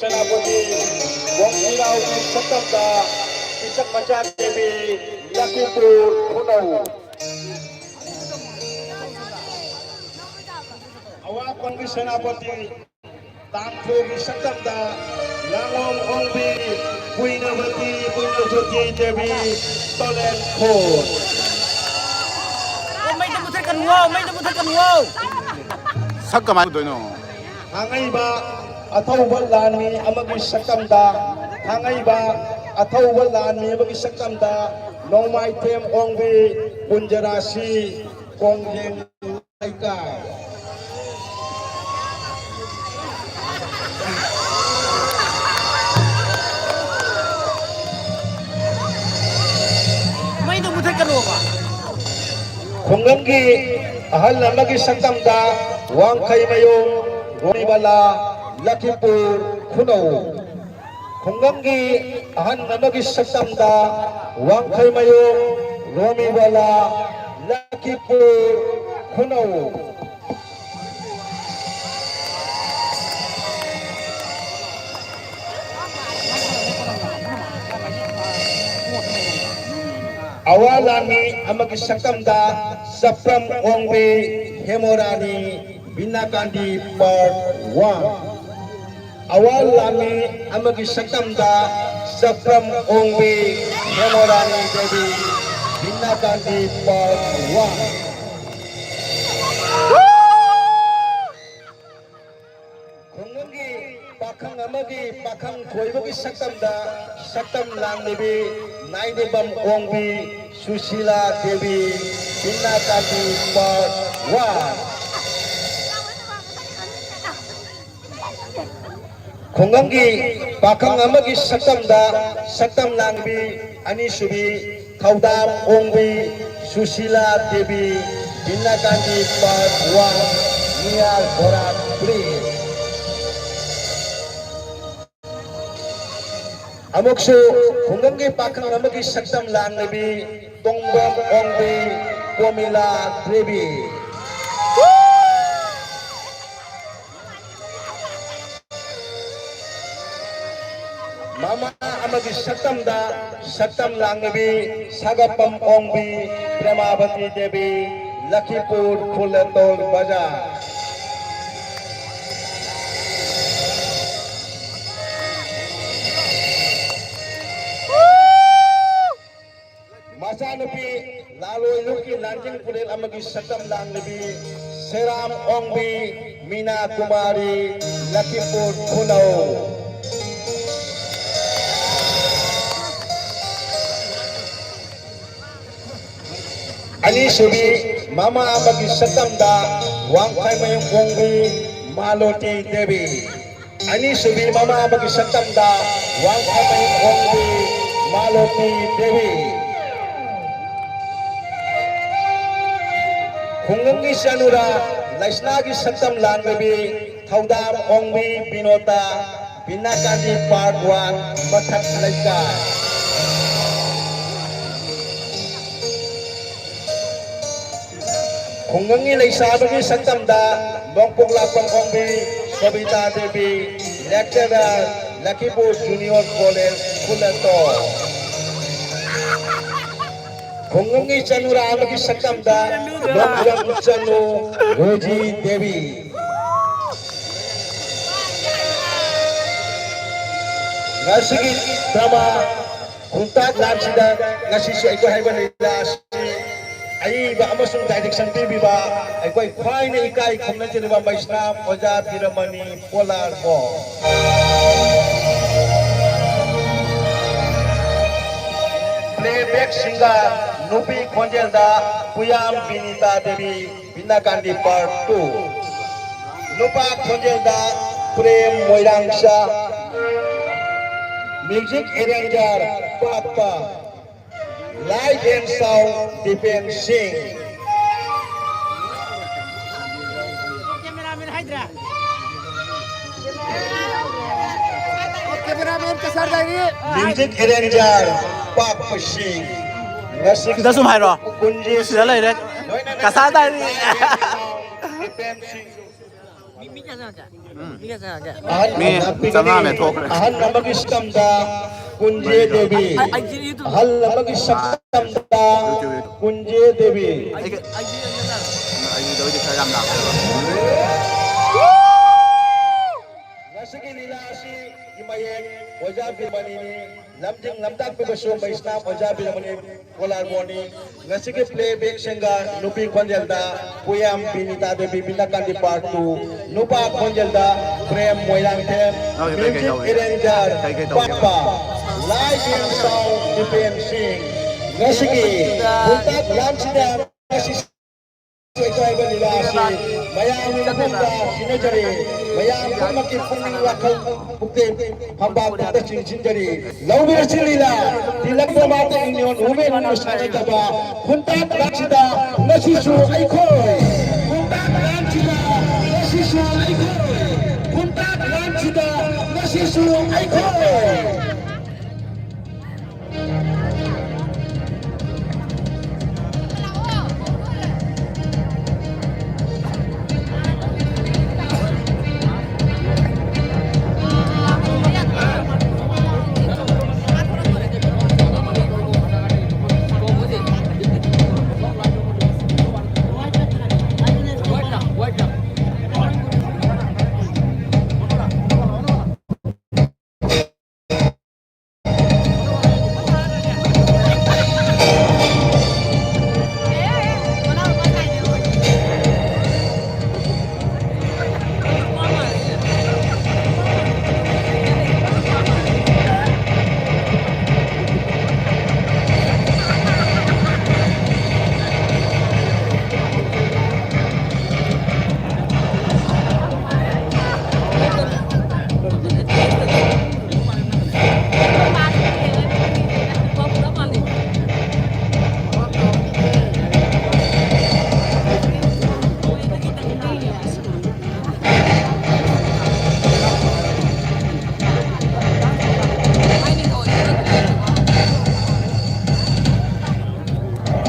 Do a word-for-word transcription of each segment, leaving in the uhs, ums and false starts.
ꯁꯦꯅꯥꯄꯇꯤ ꯋꯥꯡꯈꯩꯔꯥꯎꯒꯤ ꯁꯛꯇꯝꯗ ꯄꯤꯁꯛ ꯃꯆꯥ ꯗꯦꯕꯤ, ꯂꯈꯤꯄꯨꯔ ꯈꯨꯅꯧ꯫ ꯑꯋꯥꯡꯈꯣꯡꯒꯤ ꯁꯦꯅꯥꯄꯇꯤ ꯇꯥꯡꯈꯨꯜꯒꯤ ꯁꯛꯇꯝꯗ ꯂꯥꯡꯂꯣꯡ ꯑꯣꯡꯕꯤ, ꯀꯨꯏꯅꯕꯇꯤ ꯀꯨꯏꯅꯖꯣꯇꯤ ꯗꯦꯕꯤ, ꯇꯣꯂꯦꯟꯈꯣꯜ꯫ ꯑꯣ, ꯃꯩꯗ ꯃꯨꯊꯠꯀꯅꯨꯋꯣ, ꯃꯩꯗ ꯃꯨꯊꯠꯀꯅꯨꯋꯣ꯫ ꯁꯛ ꯀꯃꯥꯏꯅ ꯇꯧꯗꯣꯏꯅꯣ? ꯊꯥꯡꯉꯩꯕ ꯑꯊꯧꯕ ꯂꯥꯟꯃꯤ ꯑꯃꯒꯤ ꯁꯛꯇꯝꯗ, ꯊꯥꯡꯉꯩꯕ ꯑꯊꯧꯕ ꯂꯥꯟꯃꯤ ꯑꯃꯒꯤ ꯁꯛꯇꯝꯗ ꯅꯣꯡꯃꯥꯏꯊꯦꯝ ꯑꯣꯡꯕꯤ, ꯀꯨꯟꯖꯔꯥꯁꯤ, ꯀꯣꯡꯖꯦꯡ ꯂꯩꯀꯥꯏ꯫ ꯃꯩꯗꯣ ꯃꯨꯊꯠꯀꯅꯣꯕ꯫ ꯈꯨꯡꯒꯪꯒꯤ ꯑꯍꯜ ꯑꯃꯒꯤ ꯁꯛꯇꯝꯗ ꯋꯥꯡꯈꯩ ꯃꯌꯨꯝ ꯔꯣꯃꯤꯕꯂꯥ, ꯂꯈꯤꯄꯨꯔ ꯈꯨꯅꯧ꯫ ꯈꯨꯡꯒꯪꯒꯤ ꯑꯍꯟ ꯑꯃꯒꯤ ꯁꯛꯇꯝꯗ ꯋꯥꯡꯈꯩꯃꯌꯨꯝ ꯔꯣꯃꯤꯕꯂꯥ, ꯂꯈꯤꯄꯨꯔ ꯈꯨꯅꯧ꯫ ꯑꯋꯥ ꯂꯥꯟꯃꯤ ꯑꯃꯒꯤ ꯁꯛꯇꯝꯗ ꯆꯞꯄ꯭ꯔꯝ ꯑꯣꯡꯕꯤ ꯍꯦꯃꯣꯔꯥꯅꯤ, ꯕꯤꯅꯥꯀꯥꯟꯗꯤ part one꯫ ꯑꯋꯥ ꯂꯥꯟꯃꯤ ꯑꯃꯒꯤ ꯁꯛꯇꯝꯗ ꯆꯞꯄ꯭ꯔꯝ ꯑꯣꯡꯕꯤ ꯍꯦꯃꯣꯔꯥꯅꯤ ꯗꯦꯕꯤ, ꯕꯤꯅꯥꯀꯥꯟꯗꯤ part one꯫ ꯈꯨꯡꯒꯪꯒꯤ ꯄꯥꯈꯪ ꯑꯃꯒꯤ ꯄꯥꯈꯪ ꯀꯣꯏꯕꯒꯤ ꯁꯛꯇꯝꯗ ꯁꯛꯇꯝ ꯂꯥꯡꯂꯤꯕꯤ ꯅꯥꯏꯗꯦꯕꯝ ꯑꯣꯡꯕꯤ ꯁꯨꯁꯤꯂꯥ ꯗꯦꯕꯤ, ꯕꯤꯅꯥꯀꯥꯟꯗꯤ part one꯫ ꯈꯨꯡꯒꯪꯒꯤ ꯄꯥꯈꯪ ꯑꯃꯒꯤ ꯁꯛꯇꯝꯗ ꯁꯛꯇꯝ ꯂꯥꯡꯕꯤ ꯑꯅꯤꯁꯨꯕꯤ ꯊꯧꯗꯥꯝ ꯑꯣꯡꯕꯤ Sushila Devi, ꯕꯤꯅꯥꯀꯥꯟꯗꯤ part one, near Borat Bridge꯫ ꯑꯃꯨꯛꯁꯨ ꯈꯨꯡꯒꯪꯒꯤ ꯄꯥꯈꯪ ꯑꯃꯒꯤ ꯁꯛꯇꯝ ꯂꯥꯡꯂꯤꯕꯤ ꯇꯣꯡꯕꯝ ꯑꯣꯡꯕꯤ ꯄꯣꯃꯤꯂꯥ ꯗꯦꯕꯤ꯫ ꯃꯃꯥ ꯑꯃꯒꯤ ꯁꯛꯇꯝꯗ ꯁꯛꯇꯝ ꯂꯥꯡꯂꯤꯕꯤ ꯁꯥꯒꯠꯄꯝ ꯑꯣꯡꯕꯤ ꯄ꯭ꯔꯦꯃꯥꯕꯇꯤ ꯗꯦꯕꯤ, ꯂꯈꯤꯄꯨꯔ ꯈꯨꯜꯂꯇꯣꯜ ꯕꯖꯥꯔ꯫ ꯃꯆꯥꯅꯨꯄꯤ ꯂꯥꯂꯣꯏ ꯂꯨꯞꯀꯤ ꯂꯥꯟꯖꯤꯡ ꯄꯨꯔꯦꯜ ꯑꯃꯒꯤ ꯁꯛꯇꯝ ꯂꯥꯡꯂꯤꯕꯤ ꯁꯦꯔꯥꯝ ꯑꯣꯡꯕꯤ ꯃꯤꯅꯥ ꯀꯨꯃꯥꯔꯤ, ꯂꯈꯤꯄꯨꯔ ꯈꯨꯅꯧ꯫ ꯑꯅꯤꯁꯨꯕꯤ ꯃꯃꯥ ꯑꯃꯒꯤ ꯁꯛꯇꯝꯗ ꯋꯥꯡꯈꯥꯏꯃꯌꯨꯝ ꯑꯣꯡꯕꯤ ꯃꯥꯂꯣꯇꯤ ꯗꯦꯕꯤ꯫ ꯑꯅꯤꯁꯨꯕꯤ ꯃꯃꯥ ꯑꯃꯒꯤ ꯁꯛꯇꯝꯗ ꯋꯥꯡꯈꯩ ꯑꯣꯡꯕꯤ ꯃꯥꯂꯣꯇꯤ ꯗꯦꯕꯤ꯫ ꯈꯨꯡꯒꯪꯒꯤ ꯆꯅꯨꯔꯥ ꯂꯩꯁꯅꯥꯒꯤ ꯁꯛꯇꯝ ꯂꯥꯡꯂꯤꯕꯤ ꯊꯧꯗꯥꯝ ꯑꯣꯡꯕꯤ ꯕꯤꯅꯣꯇꯥ, ꯕꯤꯅꯥꯀꯥꯟꯗꯤ ꯄꯥꯔꯠ ꯋꯥꯟ, ꯃꯊꯛ ꯂꯩꯀꯥꯏ꯫ ꯈꯨꯡꯒꯪꯒꯤ ꯂꯩꯁꯥꯕꯤꯒꯤ ꯁꯛꯇꯝꯗ ꯅꯣꯡꯄꯣꯛ ꯂꯥꯛꯄꯝ ꯑꯣꯡꯕꯤ ꯁꯣꯕꯤꯇꯥ ꯗꯦꯕꯤ, lecturer, ꯂꯈꯤꯄꯨꯔ ꯖꯨꯅꯤꯌꯔ ꯀꯣꯂꯦꯖ, ꯈꯨꯜꯂꯇꯣ꯫ ꯈꯨꯡꯒꯪꯒꯤ ꯆꯅꯨꯔꯥ ꯑꯃꯒꯤ ꯁꯛꯇꯝꯗ ꯅꯣꯡꯄꯣꯛ ꯆꯅꯨ ꯔꯣꯖꯤ ꯗꯦꯕꯤ꯫ ꯉꯁꯤꯒꯤ ꯗ꯭ꯔꯃꯥ ꯈꯣꯡꯇꯥꯛ ꯂꯥꯟꯁꯤꯗ ꯉꯁꯤꯁꯨ ꯑꯩꯈꯣꯏ ꯍꯥꯏꯕ ꯂꯤꯂꯥ ꯑꯁꯤ ꯑꯏꯕ ꯑꯃꯁꯨꯡ direction ꯄꯤꯕꯤꯕ ꯑꯩꯈꯣꯏ ꯈ꯭ꯋꯥꯏꯅ ꯏꯀꯥꯏ ꯈꯨꯝꯅꯖꯔꯤꯕ ꯃꯩꯁꯅꯥꯝ ꯑꯣꯖꯥ ꯕꯤꯔꯃꯅꯤ ꯄꯣꯂꯥꯔ ꯀꯣ꯫ Playback singer ꯅꯨꯄꯤ ꯈꯣꯟꯖꯦꯜꯗ ꯄꯨꯌꯥꯝ ꯕꯤꯅꯤꯇꯥ ꯗꯦꯕꯤ, ꯕꯤꯅꯥꯀꯥꯟꯗꯤ part two꯫ ꯅꯨꯄꯥ ꯈꯣꯟꯖꯦꯜꯗ ꯄ꯭ꯔꯦꯝ ꯃꯣꯏꯔꯥꯡꯆꯥ꯫ Music arranger ꯄꯥꯛꯄ꯫ Light and sound Dipen Singh. Cameraman ꯀꯁꯥꯔ ꯗꯥꯏꯔꯤ꯫ Music arranger ꯄꯥꯛꯄ ꯁꯤꯡ꯫ ꯉꯁꯤ ꯁꯤꯗ ꯁꯨꯝ ꯍꯥꯏꯔꯣ꯫ ꯀꯨꯟꯖꯤ ꯁꯤꯗ ꯂꯩꯔꯦ꯫ ꯂꯣꯏꯅꯅ ꯀꯁꯥꯔ ꯗꯥꯏꯔꯤ꯫ ꯗꯤꯄꯦꯟ ꯁꯤꯡ꯫ ꯑꯍꯜ ꯃꯤ ꯑꯃ ꯆꯥꯝꯃꯉꯥꯅꯦ ꯊꯣꯛꯈ꯭ꯔꯦ꯫ ꯑꯍꯜ ꯑꯃꯒꯤ ꯁꯛꯇꯝꯗ ꯀꯨꯟꯖꯦ ꯗꯦꯕꯤ꯫ ꯑꯍꯜ ꯑꯃꯒꯤ ꯁꯛꯇꯝꯗ ꯀꯨꯟꯖꯦ ꯗꯦꯕꯤ꯫ ꯑꯩꯒꯤ ꯑꯩꯒꯤꯗꯕꯨꯗꯤ ꯈꯔ ꯌꯥꯝ ꯂꯥꯛꯄ꯫ ꯉꯁꯤꯒꯤ ꯂꯤꯂꯥ ꯑꯁꯤ ꯃꯌꯦꯛ ꯑꯣꯖꯥ ꯕꯤꯔꯃꯅꯤꯅꯤ꯫ ꯂꯝꯖꯤꯡ ꯂꯝꯇꯥꯛꯄꯤꯕꯁꯨ ꯃꯩꯁꯅꯥꯝ ꯑꯣꯖꯥ ꯕꯤꯔꯃꯅꯤ ꯀꯣꯂꯥꯔꯕꯣꯅꯤ꯫ ꯉꯁꯤꯒꯤ playback singer ꯅꯨꯄꯤ ꯈꯣꯟꯖꯦꯜꯗ ꯄꯨꯌꯥꯝ ꯕꯤꯅꯤꯇꯥ ꯗꯦꯕꯤ ꯕꯤꯅꯥꯀꯥꯟꯗꯤ part two, ꯅꯨꯄꯥ ꯈꯣꯟꯖꯦꯜꯗ ꯄ꯭ꯔꯦꯝ ꯃꯣꯏꯔꯥꯡꯊꯦꯝ, ꯅꯪ ꯀꯩꯀꯩ music ꯇꯧꯔꯤ? Arranger ꯀꯩꯀꯩ ꯇꯧꯒꯦꯕ? ꯄꯥꯛꯄ, light and sound ꯗꯤꯄꯦꯟ ꯁꯤꯡ꯫ ꯉꯁꯤꯒꯤ ꯈꯨꯟꯇꯥꯛ ꯂꯥꯟꯁꯤꯗ ꯉꯁꯤ ꯁꯣꯏꯗ꯭ꯔꯕ ꯂꯤꯂꯥ ꯑꯁꯤ ꯃꯌꯥꯝꯒꯤ ꯃꯐꯝꯗ ꯁꯤꯟꯅꯖꯔꯤ꯫ ꯃꯌꯥꯝ ꯄꯨꯝꯅꯃꯛꯀꯤ ꯄꯨꯛꯅꯤꯡ ꯋꯥꯈꯜ ꯄꯨꯛꯅꯤꯡ ꯐꯝꯕꯥꯛ ꯄꯨꯛꯇ ꯆꯤꯡꯁꯤꯟꯖꯔꯤ꯫ ꯂꯧꯕꯤꯔꯁꯤ ꯂꯤꯂꯥ ꯇꯤꯂꯛ ꯃꯃꯥꯇ ꯏꯟꯅꯣꯟ ꯋꯨꯃꯦꯟ ꯁꯥꯟꯅꯖꯕ ꯈꯨꯟꯇꯥꯛ ꯂꯥꯟꯁꯤꯗ ꯉꯁꯤꯁꯨ ꯑꯩꯈꯣꯏ꯫ ꯈꯨꯟꯇꯥꯛ ꯂꯥꯟꯁꯤꯗ ꯉꯁꯤꯁꯨ ꯑꯩꯈꯣꯏ꯫ ꯈꯨꯟꯇꯥꯛ ꯂꯥꯟꯁꯤꯗ ꯉꯁꯤꯁꯨ ꯑꯩꯈꯣꯏ꯫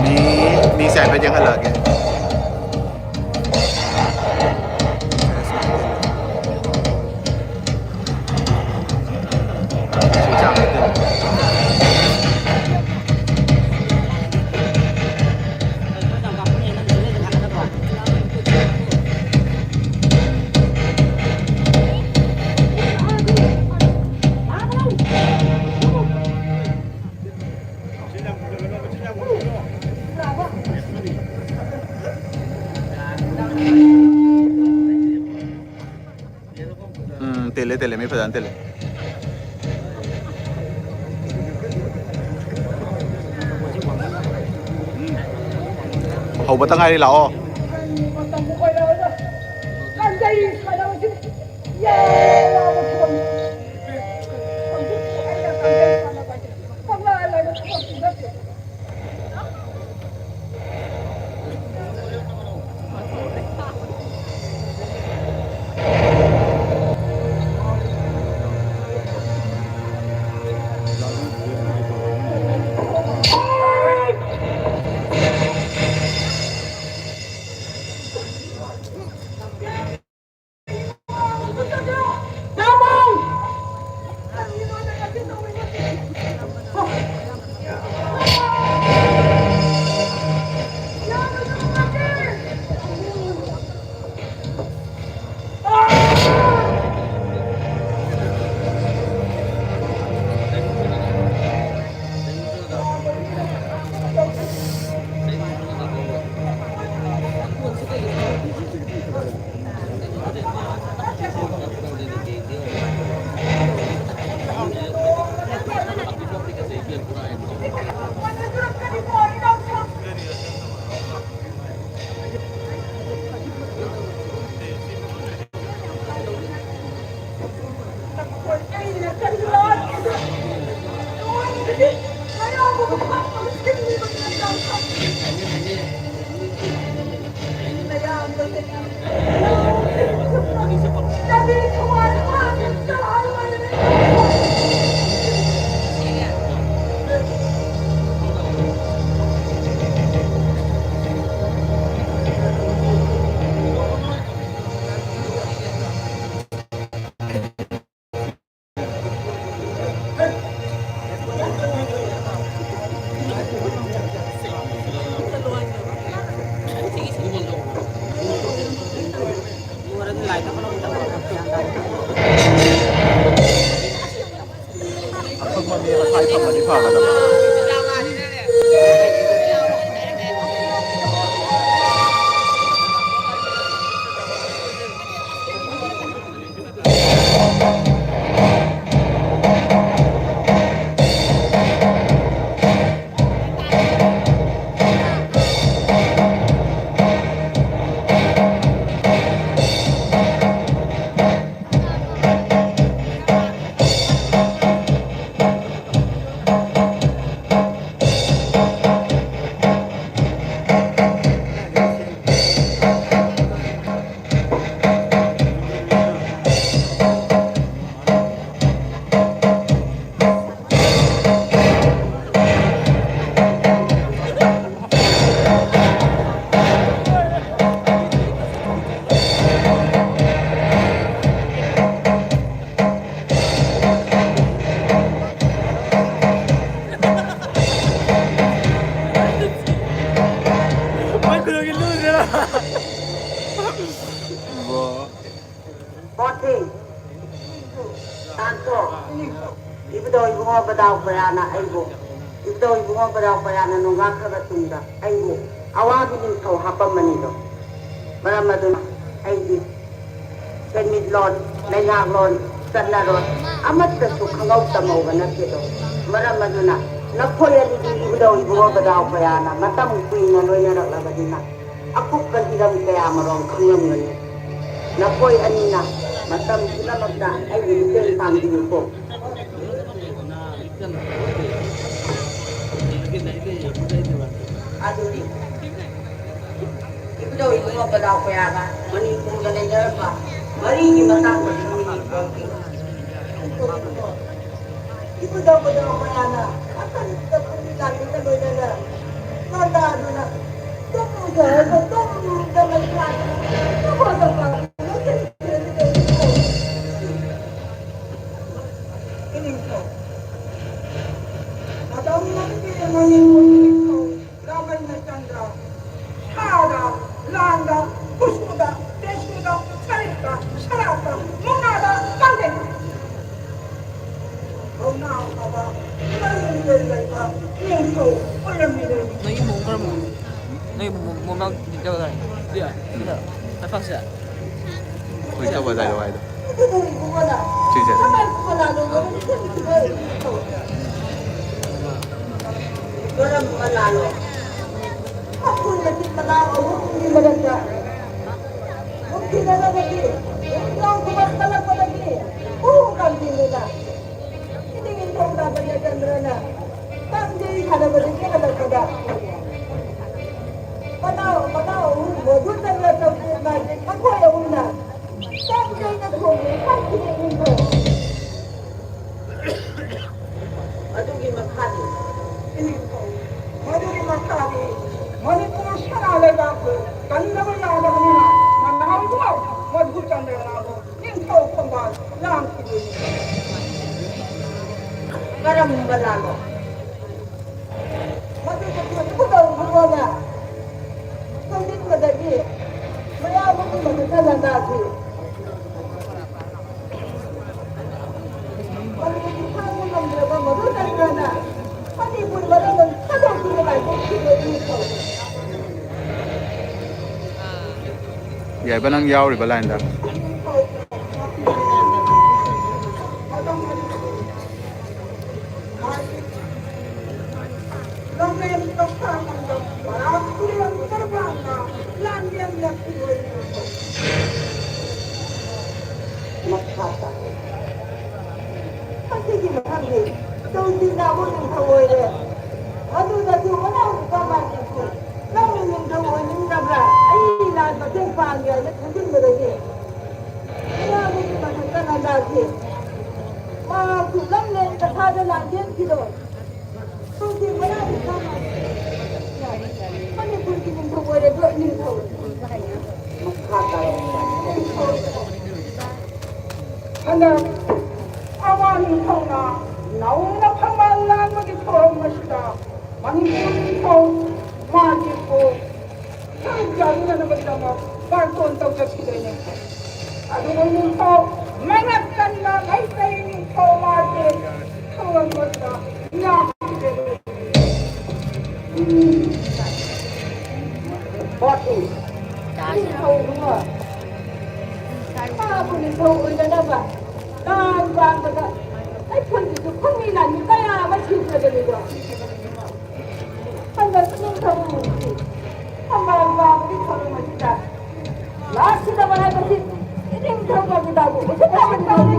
ꯃꯤ, ꯃꯤꯁꯦ ꯍꯥꯏꯐꯦꯠ ꯌꯦꯡꯍꯜꯂꯛꯑꯒꯦ꯫ ꯍꯧꯕꯇ ꯉꯥꯏꯔꯤ, ꯂꯥꯛꯑꯣ꯫ ꯑꯈꯪꯕ ꯃꯤ ꯃꯁꯥꯏ ꯐꯪꯉꯗꯤ ꯐꯒꯗꯕ꯫ ꯀꯣ, ꯏꯕꯨꯙꯧ ꯏꯕꯨꯡꯉꯣ ꯕꯗꯥꯎ ꯀꯌꯥꯅ ꯑꯩꯕꯨ, ꯏꯕꯨꯙꯧ ꯏꯕꯨꯡꯉꯣ ꯕꯗꯥꯎ ꯀꯌꯥꯅ ꯅꯣꯡꯉꯥꯈ꯭ꯔꯕ ꯇꯨꯡꯗ ꯑꯩꯕꯨ ꯑꯋꯥꯕꯤ ꯅꯤꯡꯊꯧ ꯍꯥꯞꯄꯝꯕꯅꯤꯗꯣ꯫ ꯃꯔꯝ ꯑꯗꯨꯅ ꯑꯩꯗꯤ ꯁꯦꯟꯃꯤꯠꯂꯣꯟ, ꯂꯩꯉꯥꯛꯂꯣꯟ, ꯆꯠꯅꯔꯣꯟ ꯑꯃꯠꯇꯁꯨ ꯈꯪꯍꯧ ꯇꯝꯍꯧꯕ ꯅꯠꯇꯦꯗꯣ꯫ ꯃꯔꯝ ꯑꯗꯨꯅ ꯅꯈꯣꯏ ꯑꯅꯤꯗꯤ ꯏꯕꯨꯙꯧ ꯏꯕꯨꯡꯉꯣ ꯕꯗꯥꯎ ꯀꯌꯥꯅ ꯃꯇꯝ ꯀꯨꯏꯅ ꯂꯣꯏꯅꯔꯛꯂꯕꯅꯤꯅ ꯑꯀꯨꯞꯄ ꯍꯤꯔꯝ ꯀꯌꯥꯃꯔꯣꯝ ꯈꯪꯂꯝꯒꯅꯤ꯫ ꯅꯈꯣꯏ ꯑꯅꯤꯅ ꯃꯇꯝ ꯄꯨꯝꯅꯃꯛꯇ ꯑꯩꯒꯤ ꯃꯇꯦꯡ ꯄꯥꯡꯕꯤꯌꯨꯀꯣ꯫ ꯑꯗꯨꯗꯤ ꯏꯕꯨꯙꯧ ꯏꯕꯨꯡꯉꯣ ꯕꯗꯥꯎ ꯀꯌꯥꯒ ꯃꯅꯤꯄꯨꯔꯒ ꯂꯩꯅꯔꯝꯕ ꯃꯔꯤꯒꯤ ꯃꯇꯥꯡꯗ ꯈꯪꯅꯤꯡꯉꯤ꯫ ꯏꯕꯨꯙꯧ ꯕꯗꯥꯎ ꯀꯌꯥꯅ ꯑꯀꯟꯕ ꯈꯨꯠꯂꯤ ꯂꯥꯡꯕꯒ ꯂꯣꯏꯅꯅ ꯀꯂꯥꯗꯨꯅ ꯇꯨꯝꯃꯨ ꯍꯥꯏꯕ ꯇꯨꯝꯗꯅ ꯂꯥꯡꯗꯅ ꯇꯨꯝꯃꯨ ꯍꯥꯏꯕ ꯏꯅꯤꯡꯊꯧ꯫ ꯃꯇꯝ ꯑꯗꯨꯒꯤ ꯃꯅꯤꯄꯨꯔ ꯅꯤꯡꯊꯧ ꯔꯥꯃꯩꯅꯆꯟꯗ꯭ꯔ ꯁꯥꯗ, ꯂꯥꯟꯗ, ꯈꯨꯠꯁꯨꯗ, ꯇꯦꯁꯨꯗ, ꯁꯔꯤꯠꯇ, ꯁꯔꯥꯛꯇ, ꯃꯨꯛꯅꯥꯗ, ꯀꯥꯡꯖꯩꯗ ꯊꯧꯅꯥ ꯐꯕ ꯃꯌꯨꯝꯗ ꯂꯩꯕ ꯅꯤꯡꯊꯧ ꯑꯣꯏꯔꯝꯃꯤꯔꯦ꯫ ꯅꯣꯏ ꯏꯃꯨꯡ ꯈꯔ ꯃꯨꯛ-, ꯅꯣꯏ ꯏꯃꯨꯡ ꯃꯨꯛ-, ꯃꯨꯛꯅꯥ ꯗꯤꯇꯦꯜ ꯇꯥꯏ꯫ ꯁꯤꯗ, ꯎꯝ꯫ ꯇꯥꯏ ꯐꯪꯁꯤꯗ꯫ ꯍꯣꯏ, ꯇꯧꯕ ꯑꯗꯥꯏꯗ ꯋꯥꯏꯗꯣ꯫ ꯁꯤꯁꯦ꯫ ꯀꯔꯝꯕ ꯂꯥꯜꯂꯣ? ꯃꯈꯣꯏ ꯃꯆꯤꯟ ꯃꯅꯥꯎ ꯑꯍꯨꯝꯒꯤ ꯃꯔꯛꯇ ꯅꯨꯡꯁꯤꯅꯅꯕꯒꯤ ꯏꯟꯗ꯭ꯔꯣ ꯈꯨꯕꯝ ꯀꯜꯂꯛꯄꯗꯒꯤ ꯎ ꯀꯥꯡꯖꯤꯡꯗꯨꯅ ꯏꯅꯤꯡ ꯏꯟꯊꯧ ꯔꯥꯃꯩꯅꯆꯟꯗ꯭ꯔꯅ ꯀꯥꯡꯖꯩ ꯁꯥꯟꯅꯕꯗꯒꯤ ꯍꯜꯂꯛꯄꯗ ꯃꯅꯥꯎ, ꯃꯅꯥꯎ ꯑꯍꯨꯝ ꯃꯣꯙꯨꯆꯟꯗ꯭ꯔ ꯆꯧꯊꯦꯛꯅ ꯃꯈꯣꯏ ꯑꯍꯨꯝꯅ ꯀꯥꯡꯖꯩꯅ ꯊꯣꯡꯕ ꯁꯥꯊꯤꯅ ꯏꯟꯈ꯭ꯔꯦ꯫ ꯑꯗꯨꯒꯤ ꯃꯈꯥꯗꯤ, ꯃꯗꯨꯒꯤ ꯃꯈꯥꯗꯤ ꯃꯅꯤꯄꯨꯔ ꯁꯅꯥ ꯂꯩꯕꯥꯛꯄꯨ ꯀꯟꯗꯕ ꯌꯥꯗꯕꯅꯤꯅ ꯃꯅꯥꯎ ꯏꯕꯨꯡꯉꯣ ꯃꯣꯙꯨꯆꯟꯗ꯭ꯔꯅ ꯑꯃꯨꯛ ꯅꯤꯡꯊꯧ ꯈꯣꯡꯕꯥꯜ ꯂꯥꯟꯈꯤꯗꯣꯏꯅꯤ꯫ ꯀꯔꯝꯕ ꯂꯥꯟꯅꯣ? ꯃꯗꯨꯗꯤ ꯈꯨꯗꯧ ꯈꯨꯗꯣꯟꯅ ꯈꯪꯅꯤꯡꯕꯗꯒꯤ ꯃꯌꯥꯝ ꯑꯃꯒꯤ ꯃꯈꯨꯠꯇ ꯂꯥꯟꯗꯥꯈꯤ꯫ ꯈꯥꯡꯕ ꯉꯝꯗ꯭ꯔꯕ ꯃꯗꯨ ꯀꯔꯤꯅꯣꯅ ꯃꯅꯤꯄꯨꯔ ꯃꯔꯝꯗꯝ ꯊꯥꯗꯣꯛꯇꯨꯅ ꯂꯥꯟꯊꯣꯛꯈꯤꯕ ꯏꯅꯤꯊꯧ꯫ ꯌꯥꯏꯕ, ꯅꯪ ꯌꯥꯎꯔꯤꯕ ꯂꯥꯏꯟꯗ? ꯃꯈꯥ ꯇꯥꯏ꯫ ꯃꯁꯤꯒꯤ ꯃꯊꯪꯗꯤ ꯇꯨꯡꯁꯤꯟꯅꯕ ꯅꯤꯡꯊꯧ ꯑꯣꯏꯔꯦ꯫ ꯑꯗꯨꯗꯁꯨ ꯃꯅꯥꯎ ꯅꯨꯄꯥ ꯃꯥꯟꯕꯤꯁꯨ ꯅꯪꯅ ꯅꯤꯡꯊꯧ ꯑꯣꯏꯅꯤꯡꯂꯕ꯭ꯔꯥ? ꯑꯩ ꯂꯥꯟ ꯃꯇꯦꯡ ꯄꯥꯡꯒꯦ ꯍꯥꯏꯅ ꯈꯟꯖꯤꯟꯕꯗꯒꯤ ꯃꯌꯥꯝꯒꯤ ꯃꯊꯛꯇ ꯂꯥꯟꯗꯥꯈꯤ꯫ ꯃꯍꯥꯛꯁꯨ ꯂꯝꯂꯦꯟ ꯀꯊꯥꯗ ꯂꯥꯟꯖꯦꯟꯈꯤꯗꯣ꯫ ꯇꯨꯡꯁꯤꯟꯕ ꯌꯥꯕ ꯅꯤꯡꯊꯧ ꯃꯅꯤꯄꯨꯔꯒꯤ ꯅꯤꯡꯊꯧ ꯑꯣꯏꯔꯕ ꯅꯤꯡꯊꯧ꯫ ꯍꯟꯗꯛ ꯑꯋꯥ ꯅꯤꯡꯊꯧꯅ ꯅꯧꯅ ꯐꯝꯕꯥꯜ ꯂꯥꯡꯕꯒꯤ ꯊꯧꯔꯝ ꯑꯁꯤꯗ ꯃꯅꯤꯄꯨꯔ ꯅꯤꯡꯊꯧ ꯃꯥꯔꯀꯦꯠꯄꯨ ꯁꯔꯨꯛ ꯌꯥꯃꯤꯟꯅꯅꯕꯒꯤꯗꯃꯛ ꯕꯥꯔꯇꯣꯟ ꯇꯧꯖꯈꯤꯗꯣꯏꯅꯦ꯫ ꯑꯗꯨꯕꯨ ꯅꯤꯡꯊꯧ ꯃꯉꯛ ꯀꯟꯕ ꯃꯩꯇꯩ ꯅꯤꯡꯊꯧ ꯃꯥꯔꯀꯦꯠ ꯊꯧꯔꯝ ꯑꯁꯤꯗ ꯌꯥꯝ ꯅꯤꯡꯊꯧꯗꯨꯅ ꯃꯍꯥꯛꯄꯨ ꯅꯤꯡꯊꯧ ꯑꯣꯏꯅꯅꯕ ꯂꯥꯟ ꯄꯥꯟꯕꯗ ꯑꯩꯈꯣꯏꯒꯤꯁꯨ ꯈꯨꯟꯃꯤ ꯂꯥꯟꯃꯤ ꯀꯌꯥ ꯑꯃ ꯁꯤꯈ꯭ꯔꯕꯅꯤꯗꯣ꯫ ꯍꯟꯗꯛ ꯅꯤꯡꯊꯧ ꯊꯝꯕꯥꯜ ꯄꯥꯟꯕꯒꯤ ꯊꯧꯔꯝ ꯑꯁꯤꯗ ꯂꯥꯛꯈꯤꯗꯕ ꯍꯥꯏꯕꯁꯤ ꯏꯅꯤꯡꯊꯧ ꯀꯕꯤꯇꯥꯕꯨ ꯎꯁꯤꯠꯇꯕꯅꯤ꯫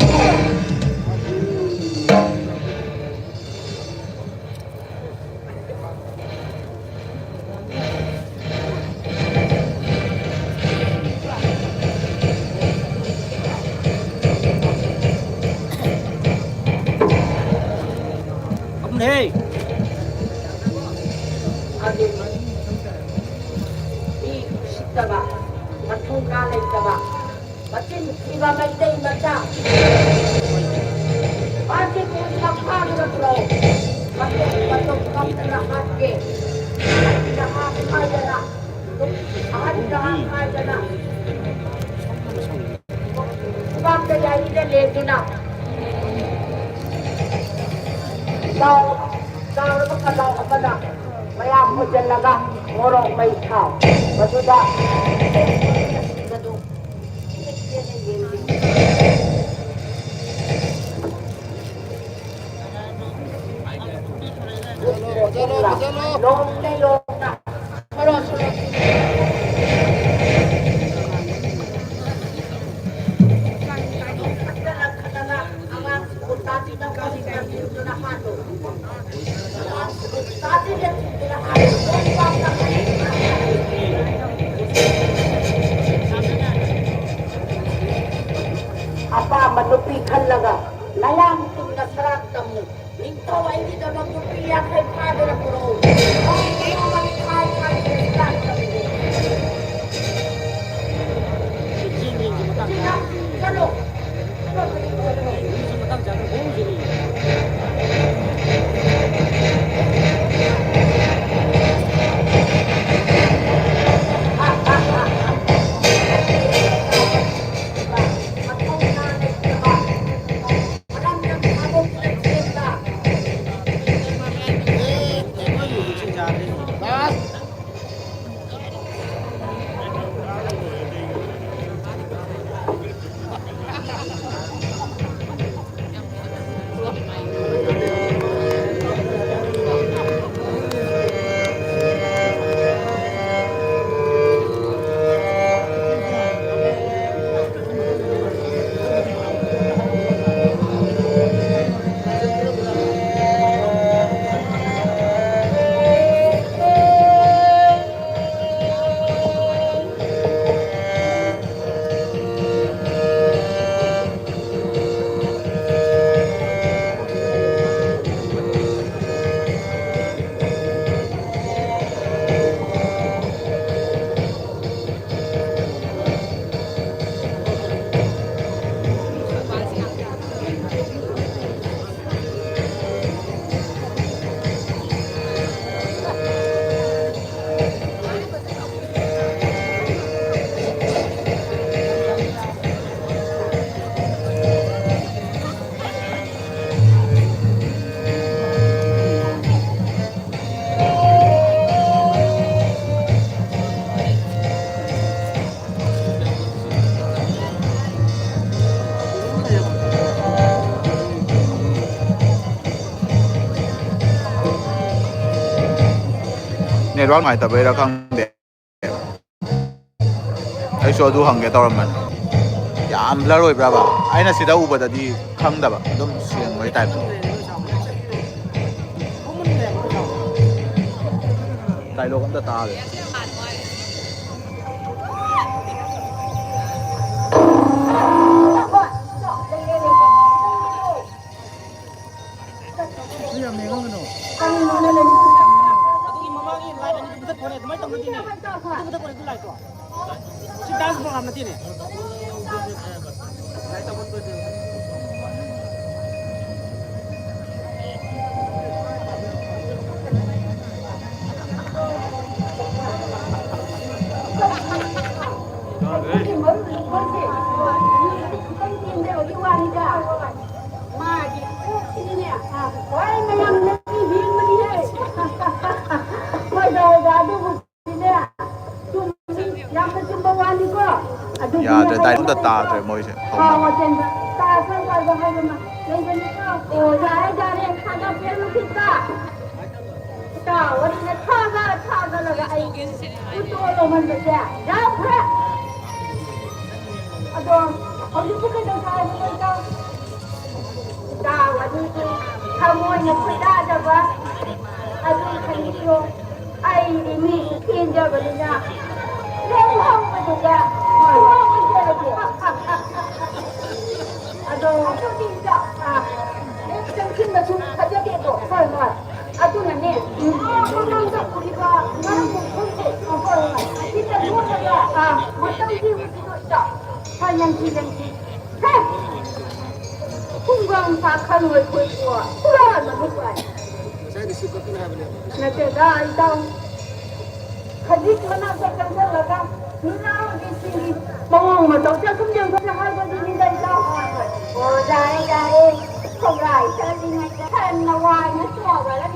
ꯑꯗꯨꯅꯤ ꯃꯤ ꯎꯁꯤꯠꯇꯕ, ꯃꯊꯧꯅꯥ ꯂꯩꯇꯕ, ꯃꯆꯤꯟ ꯊꯤꯕ ꯃꯩꯇꯩ ꯃꯆꯥ꯫ ꯃꯥꯁꯤ ꯄꯨꯔꯤꯕ ꯐꯥꯗꯨꯅ ꯄꯨꯔꯛꯑꯣ꯫ ꯃꯇꯨꯝ ꯃꯇꯨꯝ ꯀꯛꯇꯅ ꯍꯥꯠꯀꯦ꯫ ꯑꯍꯟꯗ ꯍꯥꯞ ꯍꯥꯏꯗꯅ, ꯑꯍꯟꯗ ꯍꯥꯞ ꯍꯥꯏꯗꯅ, ꯈꯨꯕꯥꯛꯇ ꯌꯥꯔꯤꯗ ꯂꯦꯡꯗꯨꯅ ꯆꯥꯎ-, ꯆꯥꯎꯔꯕ ꯈꯖꯥꯎ ꯑꯃꯗ ꯃꯌꯥꯝ ꯍꯣꯟꯖꯜꯂꯒ ꯃꯣꯔꯣꯛ ꯃꯩ ꯊꯥꯎ꯫ ꯃꯗꯨꯗ ꯂꯣꯝꯅ ꯂꯣꯝꯅ ꯁꯣꯔꯣ ꯁꯣꯔꯣ ꯂꯪꯈꯠꯂꯒ ꯑꯉꯥꯡꯁꯤꯡꯕꯨ ꯇꯥꯕꯤꯅꯕ ꯍꯣꯠꯅꯕꯤꯌꯨ꯫ ꯑꯄꯥꯝꯕ ꯅꯨꯄꯤ ꯈꯜꯂꯒ ꯅꯌꯥꯝ ꯆꯨꯝꯅ ꯁꯔꯥꯛ ꯇꯝꯃꯨ꯫ ꯅꯤꯡꯊꯧ ꯑꯩꯒꯤꯗꯃꯛ ꯅꯨꯄꯤ ꯌꯥꯡꯈꯩ ꯐꯥꯗꯨꯅ ꯄꯨꯔꯛꯎ꯫ ꯅꯣꯡꯃ ꯅꯣꯡꯃꯒꯤ ꯈꯥꯏ ꯈꯥꯏꯗꯨꯅ ꯁꯔꯥꯛ ꯇꯝꯃꯨ꯫ ꯆꯠꯂꯣ꯫ ꯅꯦꯠꯋꯥꯛ ꯅꯨꯡꯉꯥꯏꯇꯕꯩꯔꯥ ꯈꯪꯗꯦ꯫ ꯑꯩꯁꯨ ꯑꯗꯨ ꯍꯪꯒꯦ ꯇꯧꯔꯝꯕꯅꯤ꯫ ꯌꯥꯝ ꯕ꯭ꯂꯔ ꯑꯣꯏꯕ꯭ꯔꯕ? ꯑꯩꯅ ꯁꯤꯗ ꯎꯕꯗꯗꯤ ꯈꯪꯗꯕ, ꯑꯗꯨꯝ ꯁꯦꯡꯕꯒꯤ ꯇꯥꯏꯞꯇ꯫ ꯗꯥꯏꯂꯣꯒ ꯑꯝꯇ ꯇꯥꯒꯦ꯫ ꯑꯗꯨꯒꯤ ꯃꯃꯥꯡꯒꯤ ꯂꯥꯏꯠ ꯑꯅꯤꯗꯨ ꯃꯨꯊꯠꯈꯣꯅꯦ, ꯑꯗꯨꯃꯥꯏꯅ ꯇꯧꯅꯗꯦꯅꯦ꯫ ꯑꯗꯨ ꯃꯨꯊꯠꯈꯣꯅꯦ, ꯑꯗꯨ ꯂꯥꯏꯠꯇꯣ꯫ ꯁꯤ ꯗꯥꯟꯁ ꯄ꯭ꯔꯣꯒ꯭ꯔꯥꯝ ꯅꯠꯇꯦꯅꯦ꯫ ꯃꯥꯒꯤ ꯀꯣꯛꯁꯤꯗꯤꯅꯦ, ꯍꯣꯏ, ꯃꯌꯥꯝ ꯅꯪꯒꯤ ꯍꯤꯡꯕꯅꯤꯍꯦ꯫ ꯍꯣꯏꯗ, ꯍꯣꯏꯗ, ꯑꯗꯨꯕꯨꯗꯤꯅꯦ, ꯆꯨꯝꯃꯤ, ꯌꯥꯝꯅ ꯆꯨꯝꯕ ꯋꯥꯅꯤꯀꯣ꯫ ꯑꯗꯨꯕꯨꯅꯦ, ꯌꯥꯗ꯭ꯔꯦ, ꯗꯥꯏꯔꯦꯛ ꯑꯝꯇ ꯇꯥꯗ꯭ꯔꯦ ꯃꯣꯏꯁꯦ꯫ ꯊꯥꯎ ꯃꯆꯦꯟꯕ, ꯇꯥ ꯁꯟ ꯆꯥꯏꯕ ꯍꯥꯏꯕ ꯑꯃ ꯂꯩꯕꯅꯤꯀꯣ꯫ ꯑꯣ, ꯌꯥꯔꯦ, ꯌꯥꯔꯦ, ꯈꯥꯖꯥ ꯄꯦꯟ ꯃꯈꯤꯠꯇ꯫ ꯏꯇꯥꯎ, ꯋꯥꯔꯤꯅ ꯊꯥꯒ ꯊꯥꯒꯠꯂꯒ ꯑꯩ ꯎꯠꯇꯣ ꯂꯧꯃꯟꯕꯁꯦ ꯌꯥꯝꯈ꯭ꯔꯦ꯫ ꯑꯗꯣ ꯍꯧꯖꯤꯛꯄꯨ ꯀꯩꯗꯧꯁꯦ ꯍꯥꯏꯕꯅꯣ ꯏꯇꯥꯎ? ꯏꯇꯥꯎ ꯑꯗꯨꯗꯤ ꯊꯃꯣꯏꯅ ꯈꯣꯏꯗꯥꯖꯕ ꯑꯗꯨ ꯈꯟꯕꯤꯌꯣ꯫ ꯑꯩꯗꯤ ꯃꯤꯁꯨ ꯄꯦꯟꯖꯕꯅꯤꯅ ꯂꯦꯝꯍꯧꯕꯗꯨꯗ ꯂꯦꯝꯍꯧꯕ ꯏꯆꯦ ꯑꯗꯣ ꯑꯗꯨꯗꯤ ꯏꯇꯥꯎ, ꯑ, ꯍꯦꯛ ꯆꯪꯁꯤꯟꯕꯁꯨ ꯐꯖꯗꯦꯗꯣ꯫ ꯍꯣꯏ, ꯍꯣꯏ꯫ ꯑꯗꯨꯅꯅꯦ, ꯃꯃꯥꯡꯗ ꯎꯔꯤꯕ ꯉꯥ ꯃꯈꯣꯡꯁꯦ, ꯑ, ꯍꯣꯏ, ꯍꯣꯏ, ꯑꯁꯤꯗ ꯂꯣꯠꯂꯒ, ꯑ, ꯃꯇꯝꯒꯤ ꯍꯧꯖꯤꯛ ꯏꯇꯥꯎ꯫ ꯍꯣꯏ, ꯌꯦꯡꯁꯤ, ꯌꯦꯡꯁꯤ꯫ ꯍꯦ! ꯈꯨꯡꯒꯪ ꯁꯥ ꯈꯜꯂꯣꯏ ꯈꯣꯏꯀꯣ꯫ ꯄꯨꯔꯥ ꯃꯃꯤꯠ ꯋꯥꯏ꯫ ꯅꯠꯇꯦꯗ, ꯏꯇꯥꯎ꯫ ꯈꯖꯤꯛ ꯃꯅꯥꯛꯇ ꯆꯪꯁꯤꯜꯂꯒ ꯅꯨꯡꯅꯥꯡꯒꯤ ꯁꯤꯡꯒꯤ ꯃꯑꯣꯡ ꯃꯇꯧꯁꯦ ꯁꯨꯝ ꯌꯦꯡꯊꯣꯛꯀꯦ ꯍꯥꯏꯕꯗꯨꯅꯤꯗ, ꯏꯇꯥꯎ꯫ ꯑꯣ, ꯌꯥꯔꯦ, ꯌꯥꯔꯦ꯫ ꯈꯣꯡꯒ꯭ꯔꯥꯏ ꯆꯠꯂꯤꯉꯩꯗ ꯍꯟꯅ ꯋꯥꯏꯅ ꯆꯣꯡꯉꯒ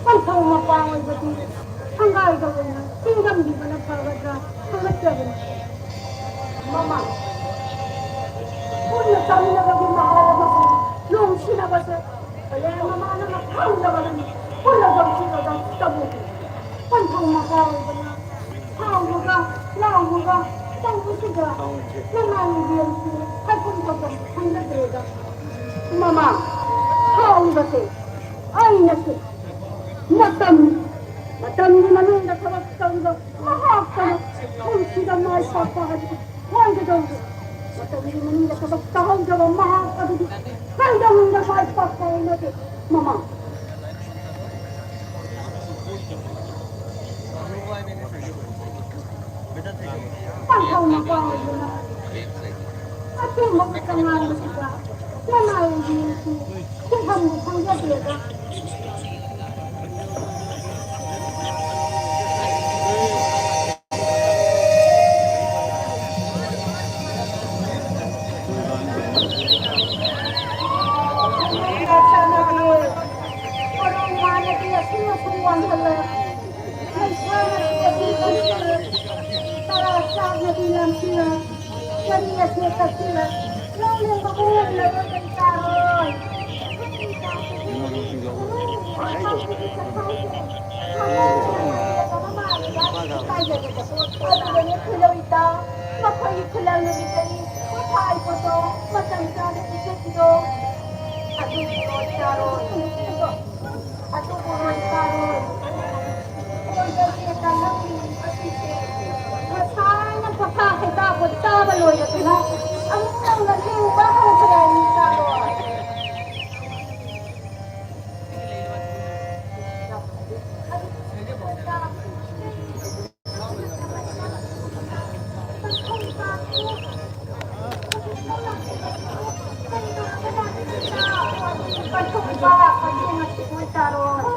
ꯄꯟꯊꯧ ꯃꯄꯥ ꯑꯣꯏꯕꯗꯤ ꯁꯪꯒꯥꯏꯗ ꯑꯣꯏꯅ ꯆꯤꯡꯗꯝꯕꯤꯕꯅ ꯐꯒꯗ꯭ꯔꯥ ꯈꯜꯂꯛꯆꯕꯅꯤ꯫ ꯃꯃꯥ, ꯄꯨꯟꯅ ꯆꯥꯃꯤꯟꯅꯕꯒꯤ ꯃꯍꯥꯎ ꯑꯃꯁꯨꯡ ꯅꯨꯡꯁꯤꯅꯕꯁꯦ ꯍꯌꯦꯡ ꯃꯃꯥꯅ ꯃꯊꯪꯗ ꯄꯨꯟꯅ ꯆꯠꯈꯤꯕꯗ ꯇꯧꯕꯤꯒꯦ꯫ ꯄꯟꯊꯧ ꯃꯄꯥ ꯑꯣꯏꯕꯅ ꯁꯥꯎꯕꯒ ꯂꯥꯎꯕꯒ ꯇꯧꯕꯁꯤꯗ ꯃꯃꯥ ꯃꯤꯔꯦꯜꯁꯨ ꯍꯥꯏꯐꯝ ꯇꯧꯐꯝ ꯈꯪꯅꯗ꯭ꯔꯦꯗ꯫ ꯃꯃꯥ, ꯁꯥꯎꯔꯤꯕꯁꯦ ꯑꯩꯅꯁꯨ ꯃꯇꯝ, ꯃꯇꯝꯒꯤ ꯃꯅꯨꯡꯗ ꯊꯕꯛ ꯇꯧꯔꯤꯕ ꯃꯍꯥꯛꯇꯅ ꯄꯨꯟꯁꯤꯗ ꯃꯥꯏ ꯄꯥꯛꯄ ꯍꯥꯏꯕꯗꯨ ꯑꯣꯏꯒꯗꯧꯔꯤ꯫ ꯃꯇꯝꯒꯤ ꯃꯅꯨꯡꯗ ꯊꯕꯛ ꯇꯧꯍꯧꯗꯕ ꯃꯍꯥꯛ ꯑꯗꯨꯗꯤ ꯀꯩꯗꯧꯅꯨꯡꯗ ꯃꯥꯏ ꯄꯥꯛꯄ ꯑꯣꯏꯅꯗꯦ꯫ ꯃꯃꯥ, ꯄꯟꯊꯧ ꯃꯄꯥ ꯑꯣꯏꯗꯨꯅ ꯑꯆꯨꯝꯕ ꯈꯛꯇ ꯉꯥꯡꯕꯁꯤꯗ ꯃꯃꯥ ꯑꯣꯏꯕꯤꯔꯁꯨ ꯁꯤꯟꯐꯝꯕꯨ ꯈꯪꯖꯗꯦꯗ꯫ ꯃꯥꯟꯅꯗꯦ, ꯑꯁꯨꯝ ꯑꯁꯨꯝ ꯋꯥꯡꯈꯠꯂꯦ꯫ ꯂꯩꯁꯥꯅꯗꯤ ꯂꯝꯁꯤꯜꯂꯦ, ꯇꯔꯥ ꯆꯥꯛꯅꯗꯤ ꯂꯝꯁꯤꯜꯂꯦ, ꯀꯔꯤ ꯑꯁꯦ ꯀꯛꯁꯤꯜꯂꯦ, ꯂꯧ ꯂꯤꯡꯕꯕꯨ ꯉꯝꯂꯔꯣꯏ, ꯀꯔꯤ ꯆꯥꯔꯣꯏ? ꯑꯗꯨꯒꯅꯦ ꯈꯣꯏꯂꯧ ꯏꯇꯥꯎ, ꯃꯈꯣꯏꯒꯤ ꯈꯨꯂꯪ ꯅꯨꯃꯤꯠꯇꯅꯤ ꯄꯣꯊꯥꯏ ꯄꯣꯠꯇꯣ ꯃꯇꯝ ꯆꯥꯅ ꯄꯤꯖꯈꯤꯗꯣ꯫ ꯑꯗꯨꯕꯨ ꯂꯣꯏ ꯆꯥꯔꯣꯏ꯫ ꯑꯗꯨꯕꯨ ꯂꯣꯏ ꯆꯥꯔꯣꯏ꯫ ꯈꯣꯏꯗ ꯁꯦꯠꯇ ꯅꯪꯒꯤ ꯑꯁꯤꯁꯦ ꯉꯁꯥꯏꯅ ꯄꯣꯊꯥ ꯍꯩꯇꯥꯛꯄ ꯆꯥꯕ ꯂꯣꯏꯔꯗꯅ ꯑꯃꯨꯛ ꯅꯧꯅ ꯂꯤꯡꯕ ꯍꯧꯈ꯭ꯔꯦ꯫ ꯆꯥꯔꯣꯏ꯫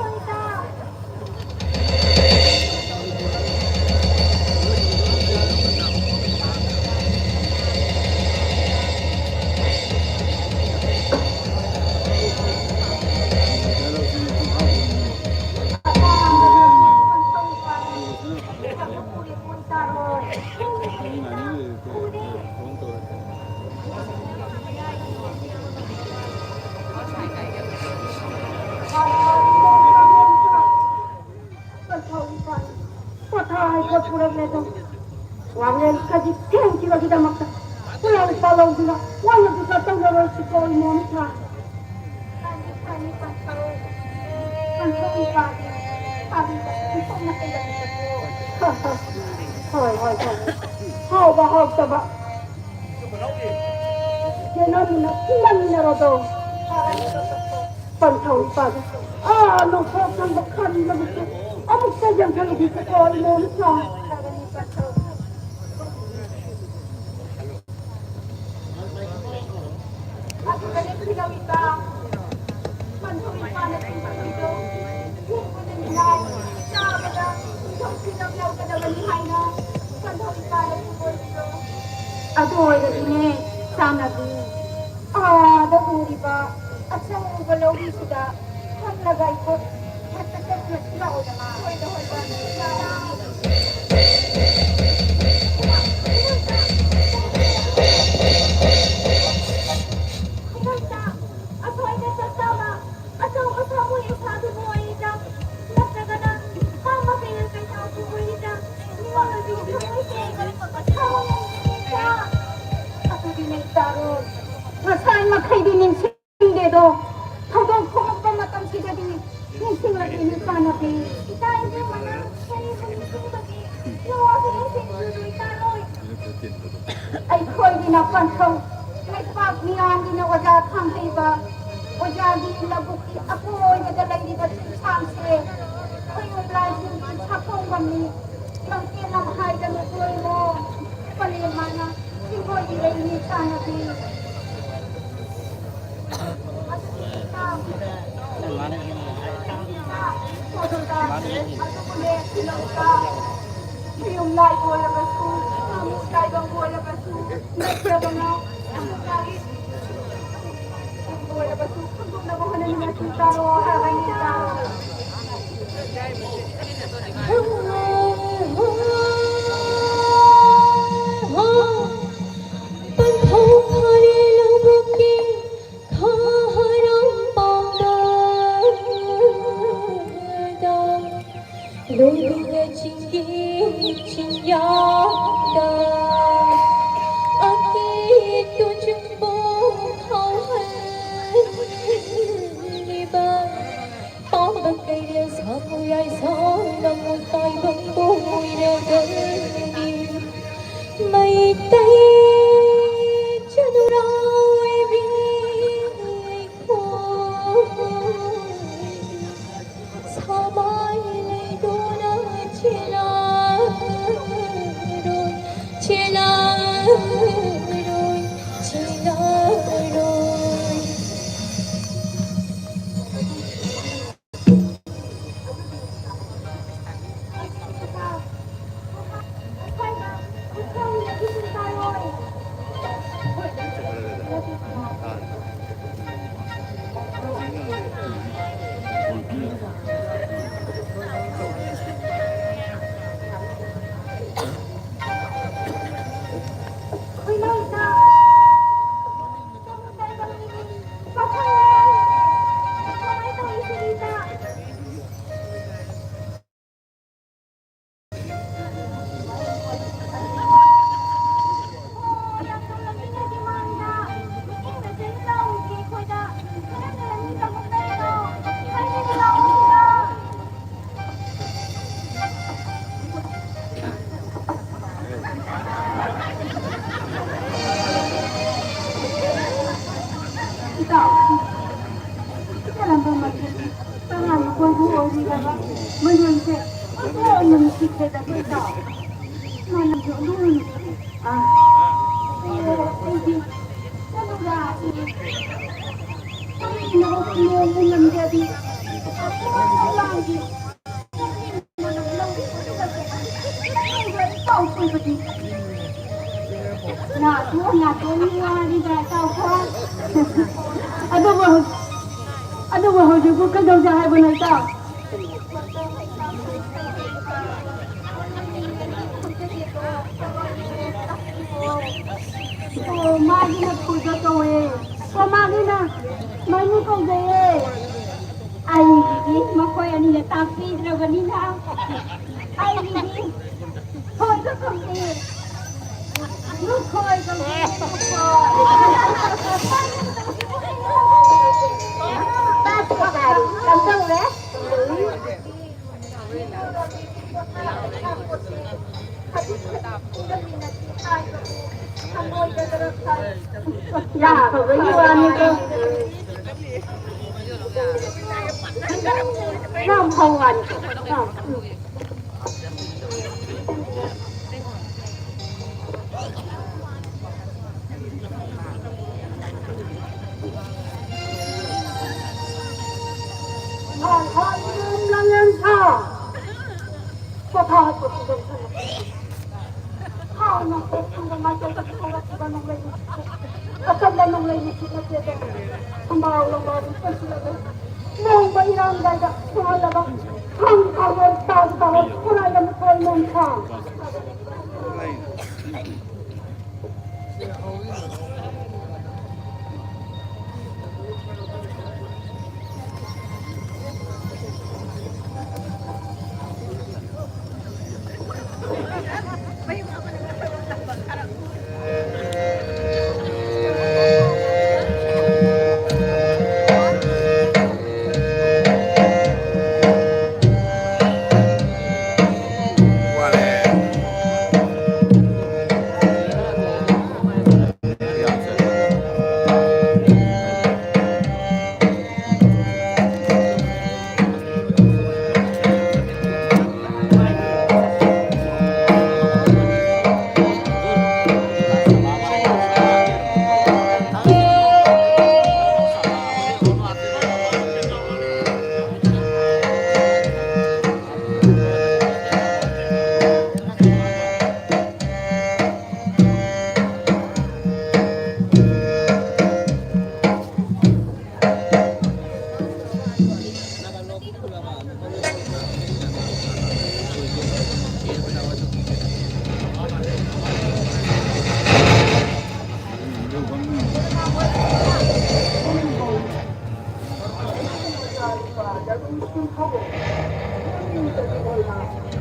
ꯋꯥꯔꯦꯟ ꯈꯖꯤꯛ ꯊꯦꯡꯈꯤꯕꯒꯤꯗꯃꯛꯇ ꯄꯨꯂꯥꯎ ꯄꯥꯂꯧꯗꯨꯅ ꯋꯥꯅꯗꯨꯅ ꯇꯧꯔꯔꯣꯏꯁꯤꯀꯣ, ꯏꯃꯣꯝꯆꯥ꯫ ꯐꯅꯤ, ꯐꯅꯤ, ꯄꯥꯟꯊꯧ꯫ ꯄꯥꯟꯊꯧ ꯏꯄꯥꯗꯤ ꯐꯥꯕꯤꯕ ꯏꯟꯊꯣꯛꯅ ꯍꯩꯔꯕꯅꯤꯀꯣ꯫ ꯍꯣꯏ, ꯍꯣꯏ, ꯍꯣꯏ꯫ ꯍꯥꯎꯕ ꯍꯥꯎꯇꯕ ꯌꯦꯅꯝꯅ ꯏꯟꯅꯃꯤꯟꯅꯔꯗꯣ꯫ ꯄꯥꯟꯊꯧ ꯏꯄꯥꯗꯤ ꯑꯥ ꯅꯣꯡꯄꯣꯛ ꯊꯪꯕ ꯈꯟꯕꯗꯨꯁꯨ ꯑꯃꯨꯛꯇ ꯌꯦꯡꯁꯤꯜꯂꯨꯈꯤꯁꯤꯀꯣ, ꯏꯃꯣꯝꯆꯥ꯫ ꯑꯗꯨꯒꯅꯦ ꯈꯨꯅꯧ ꯏꯄꯥ, ꯄꯟꯊꯧ ꯏꯄꯥꯅ ꯆꯤꯡꯈꯠꯂꯤꯗꯣ ꯌꯦꯡꯕꯗ ꯅꯨꯡꯉꯥꯏ, ꯆꯥꯕꯗ ꯅꯤꯡꯊꯧ ꯐꯤꯗꯝ ꯌꯧꯒꯗꯕꯅꯤ ꯍꯥꯏꯅ ꯄꯟꯊꯧ ꯏꯄꯥꯅ ꯈꯨꯝꯃꯣꯏꯕꯗꯣ꯫ ꯑꯗꯨ ꯑꯣꯏꯔꯗꯤꯅꯦ, ꯆꯥꯟꯅꯕꯤ, ꯑꯥꯗ ꯎꯔꯤꯕ ꯑꯆꯧꯕ ꯂꯧꯔꯤꯁꯤꯗ ꯐꯝꯂꯒ ꯑꯩꯈꯣꯏ ꯍꯦꯛꯇ ꯆꯠꯈ꯭ꯔꯁꯤ ꯂꯥꯛꯑꯣꯗꯅ꯫ ꯍꯣꯏꯗ, ꯍꯣꯏꯗ, ꯌꯥꯔꯦ꯫ ꯈꯨꯗꯛꯇ ꯑꯁꯣꯏꯗ ꯆꯠꯆꯕ ꯑꯆꯧꯕ ꯁꯥꯃꯨ ꯏꯁꯥꯗꯨꯕꯨ ꯑꯣꯏꯔꯤꯗ, ꯅꯠꯇ꯭ꯔꯒꯅ ꯁꯥ ꯃꯈꯩꯅ ꯀꯩꯅꯥꯕꯨ ꯑꯣꯏꯔꯤꯗ, ꯃꯤꯑꯣꯏꯕꯒꯤ ꯊꯃꯣꯏꯁꯦ ꯁꯥꯎꯍꯟꯅꯤꯡꯉꯤꯗ꯫ ꯑꯗꯨꯗꯤ ꯅꯪ ꯇꯥꯔꯣ꯫ ꯉꯁꯥꯏ ꯃꯈꯩꯗꯤ ꯅꯤꯡꯁꯤꯡꯗꯦꯗꯣ, ꯊꯧꯗꯣꯛ ꯊꯣꯛꯂꯛꯄ ꯃꯇꯝꯁꯤꯗꯗꯤ ꯅꯤꯡꯁꯤꯡꯂꯛꯏ ꯏꯆꯥꯅꯨꯄꯤ꯫ ꯏꯆꯥ ꯏꯕꯦꯝꯃꯅ ꯀꯔꯤꯕꯨ ꯅꯤꯡꯁꯤꯡꯕꯒꯦ? ꯅꯋꯥꯁꯨ ꯅꯤꯡꯁꯤꯡꯕꯤꯔꯣꯏ ꯇꯥꯔꯣꯏ꯫ ꯑꯩꯈꯣꯏꯒꯤꯅ ꯄꯟꯊꯧ ꯂꯩꯄꯥꯛ ꯃꯤꯌꯥꯝꯒꯤꯅ ꯑꯣꯖꯥ ꯈꯥꯡꯍꯩꯕ꯫ ꯑꯣꯖꯥꯒꯤ ꯂꯧꯕꯨꯛꯀꯤ ꯑꯀꯣꯏꯕꯗ ꯂꯩꯔꯤꯕ ꯆꯤꯡꯁꯥꯡꯁꯦ ꯈꯣꯏꯌꯨꯝ ꯂꯥꯏꯁꯤꯡꯒꯤ ꯁꯥꯐꯣꯡꯕꯝꯅꯤ꯫ ꯂꯝꯀꯦ ꯂꯝꯍꯥꯏꯗ ꯅꯨꯡꯀꯣꯏꯔꯣ ꯄꯂꯦꯝ ꯃꯥꯅ ꯆꯤꯡꯈꯣꯏꯒꯤ ꯂꯩꯅꯤ ꯁꯥꯟꯅꯕꯤ꯫ ꯇꯩ ꯆꯅꯨꯔꯥꯏꯕꯤ ꯂꯩꯈꯣꯏ ꯁꯃꯥꯏ ꯂꯩꯗꯨꯅ ꯆꯦꯜꯂꯔꯣꯏ, ꯆꯦꯜꯂꯔꯣꯏ, ꯆꯦꯜꯂꯔꯣꯏ꯫ ꯏꯇꯥꯎ, ꯀꯔꯝꯕ ꯃꯈꯜꯒꯤ ꯇꯔꯥꯝꯅ ꯀꯣꯏꯕ ꯑꯣꯏꯔꯤꯕ ꯃꯌꯣꯟꯁꯦ ꯑꯣꯟꯊꯣꯛꯅ ꯅꯨꯡꯁꯤꯈ꯭ꯔꯦꯗ ꯏꯇꯥꯎ꯫ ꯃꯥꯅꯁꯨ ꯑꯗꯨꯝ ꯅꯨꯡꯁꯤ꯫ ꯑꯥ꯫ ꯑꯣ, ꯑꯩꯗꯤ ꯆꯠꯂꯨꯔꯥ꯫ ꯀꯔꯤꯒꯤꯅꯣ ꯈꯪꯗꯦ, ꯉꯝꯗꯦ ꯑꯗꯨ꯫ ꯑꯩꯈꯣꯏ ꯃꯃꯥꯡꯒꯤ ꯑꯗꯨꯕꯨ ꯍꯧ-, ꯑꯗꯨꯕꯨ ꯍꯧꯖꯤꯛꯄꯨ ꯀꯩꯗꯧꯁꯦ ꯍꯥꯏꯕꯅꯣ, ꯏꯇꯥꯎ? ꯑꯣ, ꯃꯥꯒꯤꯅ ꯈꯨꯗ ꯀꯧꯋꯦ꯫ ꯑꯣ, ꯃꯥꯒꯤꯅ ꯃꯥꯏꯅꯨ ꯀꯧꯖꯩꯌꯦ꯫ ꯑꯩꯒꯤꯗꯤ ꯃꯈꯣꯏ ꯑꯅꯤꯅ ꯇꯥꯛꯄꯤꯗ꯭ꯔꯕꯅꯤꯅ ꯑꯩꯒꯤꯗꯤ ꯊꯣꯏꯕ ꯀꯧꯗꯦ꯫ ꯂꯨꯈꯣꯏ ꯀꯧꯗꯦ, ꯂꯨꯈꯣꯏ꯫ ꯀꯝꯗꯧꯔꯦ? ꯌꯥꯕꯒꯤ ꯋꯥꯅꯤꯗ꯫ ꯌꯥꯝ ꯐꯕ ꯋꯥꯅꯤ꯫ ꯌꯥꯝ, ꯎꯝ꯫ ꯍꯥꯏ, ꯍꯥꯏ, ꯏꯕꯦꯝ ꯂꯥꯡꯂꯦꯟ ꯊꯥ꯫ ꯄꯣꯊꯥ ꯍꯥꯠꯄ ꯈꯨꯗꯣꯡ ꯊꯣꯛꯂꯛꯄ꯫ ꯍꯥꯟꯅ ꯄꯣꯛꯐꯝꯗ ꯃꯥꯏꯀꯩꯗꯒꯤ ꯍꯧꯔꯛꯈꯤꯕ ꯅꯣꯡꯂꯩ ꯅꯨꯡꯁꯤꯠ, ꯑꯀꯟꯕ ꯅꯣꯡꯂꯩ ꯅꯨꯡꯁꯤꯠ ꯅꯠꯇꯦꯗ꯫ ꯊꯝꯕꯥꯜ ꯂꯣꯝꯕꯥꯜ ꯀꯣꯏꯁꯤꯜꯂꯒ, ꯅꯣꯡꯃ ꯏꯔꯥꯡꯗꯥꯏꯗ ꯊꯣꯛꯍꯜꯂꯕ, ꯈꯪ ꯈꯪꯍꯣꯏ, ꯇꯥꯁꯨ ꯇꯥꯍꯣꯏ, ꯈꯨꯔꯥꯏꯗ ꯃꯈꯣꯏ ꯅꯣꯡꯁꯥ꯫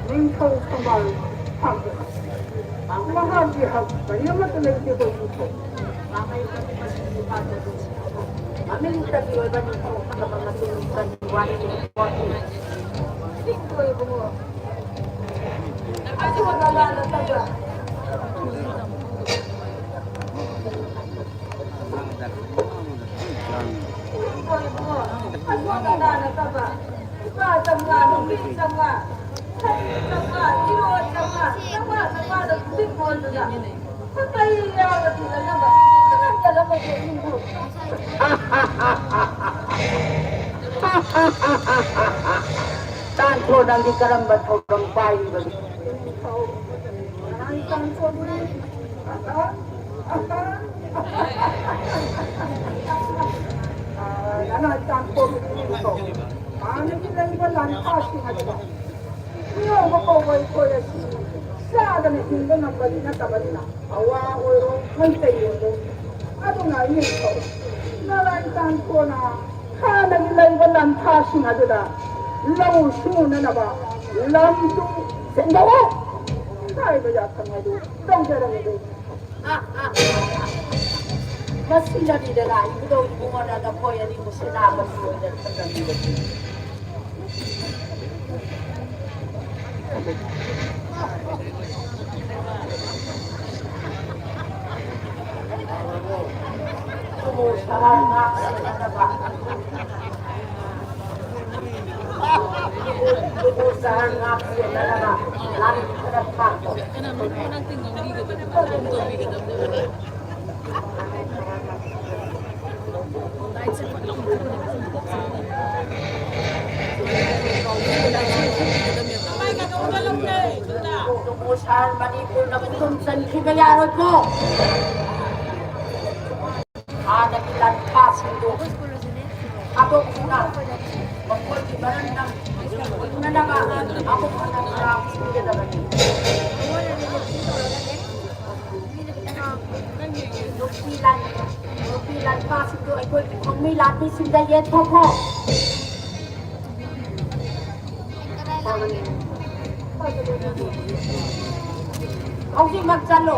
ꯅꯤꯡꯊꯧ ꯁꯝꯕꯥꯜ ꯐꯪꯗꯅ ꯃꯍꯥꯛꯀꯤ ꯍꯛ ꯀꯔꯤꯃꯠꯇ ꯂꯩꯇꯦ꯫ ꯑꯩꯈꯣꯏꯒꯤ ꯃꯃꯤꯡꯇꯒꯤ ꯑꯣꯏꯕ ꯅꯤꯡꯊꯧ ꯐꯪꯂꯕ ꯃꯇꯨꯡ ꯀꯔꯤ ꯋꯥꯔꯤ ꯂꯩ? ꯑꯗꯨ ꯏꯕꯨꯡꯉꯣ, ꯑꯗꯨ ꯅꯃꯥꯟꯅꯕꯒ ꯂꯨꯄꯥ ꯆꯥꯝꯃꯉꯥ, ꯅꯨꯄꯤ ꯆꯥꯝꯃꯉꯥ, ꯁꯖꯤꯛ ꯆꯥꯝꯃꯉꯥ, ꯐꯤꯔꯣꯜ ꯆꯥꯝꯃꯉꯥ, ꯆꯥꯝꯃꯉꯥ, ꯆꯥꯝꯃꯉꯥꯗ ꯐꯨꯔꯤꯠ ꯀꯣꯟꯗꯨꯗ ꯈꯨꯠꯇꯩ ꯌꯥꯎꯕ ꯊꯤꯜꯂꯛꯅꯕ ꯀꯅꯥꯝꯇ ꯂꯧꯅꯗꯦ ꯏꯃꯨꯡꯕꯨ꯫ ꯇꯥꯟꯊꯣ, ꯅꯪꯗꯤ ꯀꯔꯝꯕ ꯊꯧꯔꯝ ꯄꯥꯏꯔꯤꯕꯅꯣ? ꯅꯤꯡꯊꯧ, ꯉꯔꯥꯡ ꯇꯥꯟꯊꯣꯛꯂꯤ꯫ ꯑꯍ, ꯑꯍ꯫ ꯑꯥ, ꯅꯅꯥ ꯇꯥꯟꯊꯣꯛꯂꯤ ꯅꯤꯡꯊꯧ꯫ ꯍꯥꯟꯅꯒꯤ ꯂꯩꯕ ꯂꯥꯟꯐꯥꯁꯤꯡ ꯑꯗꯨꯗ ꯃꯤꯑꯣꯏꯕ ꯀꯧꯕ ꯑꯩꯈꯣꯏ ꯑꯁꯤ ꯆꯥꯗꯅ ꯍꯤꯡꯕ ꯉꯝꯕꯗꯤ ꯅꯠꯇꯕꯅꯤꯅ, ꯑꯋꯥ ꯑꯣꯏꯔꯣ, ꯃꯩꯇꯩ ꯑꯣꯏꯔꯣ, ꯑꯗꯨꯅ ꯏꯅꯦ ꯀꯧ ꯅꯔꯥꯏ ꯇꯥꯟꯊꯣꯛꯅ ꯍꯥꯟꯅꯒꯤ ꯂꯩꯕ ꯂꯥꯟꯐꯥꯁꯤꯡ ꯑꯗꯨꯗ ꯂꯧꯎ ꯁꯤꯡꯎꯅꯅꯕ ꯂꯝꯗꯨ ꯁꯦꯡꯗꯣꯛꯑꯣ ꯍꯥꯏꯕ ꯌꯥꯊꯪ ꯑꯗꯨ ꯇꯧꯖꯔꯝꯃꯤ꯫ ꯃꯁꯤꯅꯅꯤꯗꯅ ꯏꯕꯨꯙꯧ ꯏꯕꯨꯡꯉꯣꯅ ꯅꯈꯣꯏ ꯑꯅꯤꯕꯨ ꯁꯦꯅꯥꯄꯇꯤ ꯑꯣꯏꯅ ꯊꯝꯂꯝꯂꯤꯕꯁꯤ꯫ ꯇꯨꯃꯨ ꯁꯍꯔ ꯉꯥꯛ ꯁꯦꯟꯅꯅꯕ, ꯇꯨꯃꯨ ꯁꯍꯔ ꯉꯥꯛ ꯁꯦꯟꯅꯅꯕ ꯂꯥꯟꯃꯤ ꯈꯔ ꯊꯥꯈꯣ꯫ ꯁꯥꯔ ꯃꯅꯤꯄꯨꯔꯅ ꯃꯇꯨꯡ ꯆꯟꯈꯤꯕ ꯌꯥꯔꯣꯏꯀꯣ꯫ ꯍꯥꯟꯅꯒꯤ ꯂꯥꯟꯐꯥꯁꯤꯡꯗꯨ ꯊꯥꯗꯣꯛꯇꯨꯅ ꯃꯈꯣꯏꯒꯤ ꯃꯔꯝꯗꯝ ꯍꯤꯡꯅꯅꯕ ꯑꯃꯨꯛ ꯍꯟꯅ ꯈꯧꯔꯥꯡ ꯁꯤꯟꯒꯗꯕꯅꯤ꯫ ꯅꯨꯄꯤ ꯂꯥꯟ-, ꯅꯨꯄꯤ ꯂꯥꯟꯐꯥꯁꯤꯡꯗꯨ ꯑꯩꯈꯣꯏꯒꯤ ꯈꯣꯡꯃꯤ ꯂꯥꯟꯃꯤꯁꯤꯡꯗ ꯌꯦꯟꯊꯣꯛꯈꯣ꯫ ꯍꯧꯖꯤꯛꯃꯛ ꯆꯠꯂꯣ꯫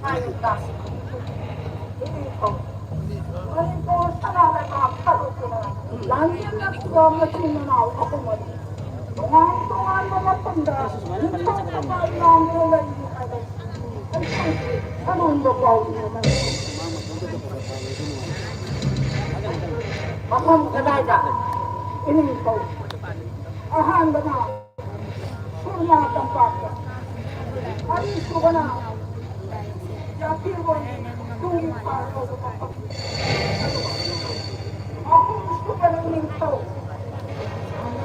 ꯍꯥꯏꯌꯨ ꯇꯥꯁꯤ꯫ ꯃꯆꯤꯟ ꯃꯅꯥꯎ ꯑꯍꯨꯝ ꯑꯗꯨ ꯇꯣꯉꯥꯟ ꯇꯣꯉꯥꯟꯕ ꯃꯐꯝꯗ ꯅꯤꯡꯊꯧ ꯀꯃꯥꯏ ꯂꯥꯡꯗꯨꯅ ꯂꯩꯔꯤ ꯍꯥꯏꯕꯁꯤ ꯑꯩꯈꯣꯏꯒꯤ ꯑꯔꯨꯕ ꯄꯥꯎꯗꯤ ꯑꯃꯅꯤ꯫ ꯃꯐꯝ ꯀꯗꯥꯏꯗ? ꯏꯅꯤꯡꯊꯧ꯫ ꯑꯍꯥꯟꯕꯅ ꯁꯨꯔꯃꯥ ꯇꯝꯄꯥꯛꯇ, ꯑꯅꯤꯁꯨꯕꯅ ꯌꯥꯐꯤꯔꯣꯟ ꯇꯨꯡꯒꯤ ꯄꯥꯔ ꯀꯧꯕ ꯃꯐꯝ, ꯑꯍꯨꯝꯁꯨꯕꯅ ꯅꯤꯡꯊꯧ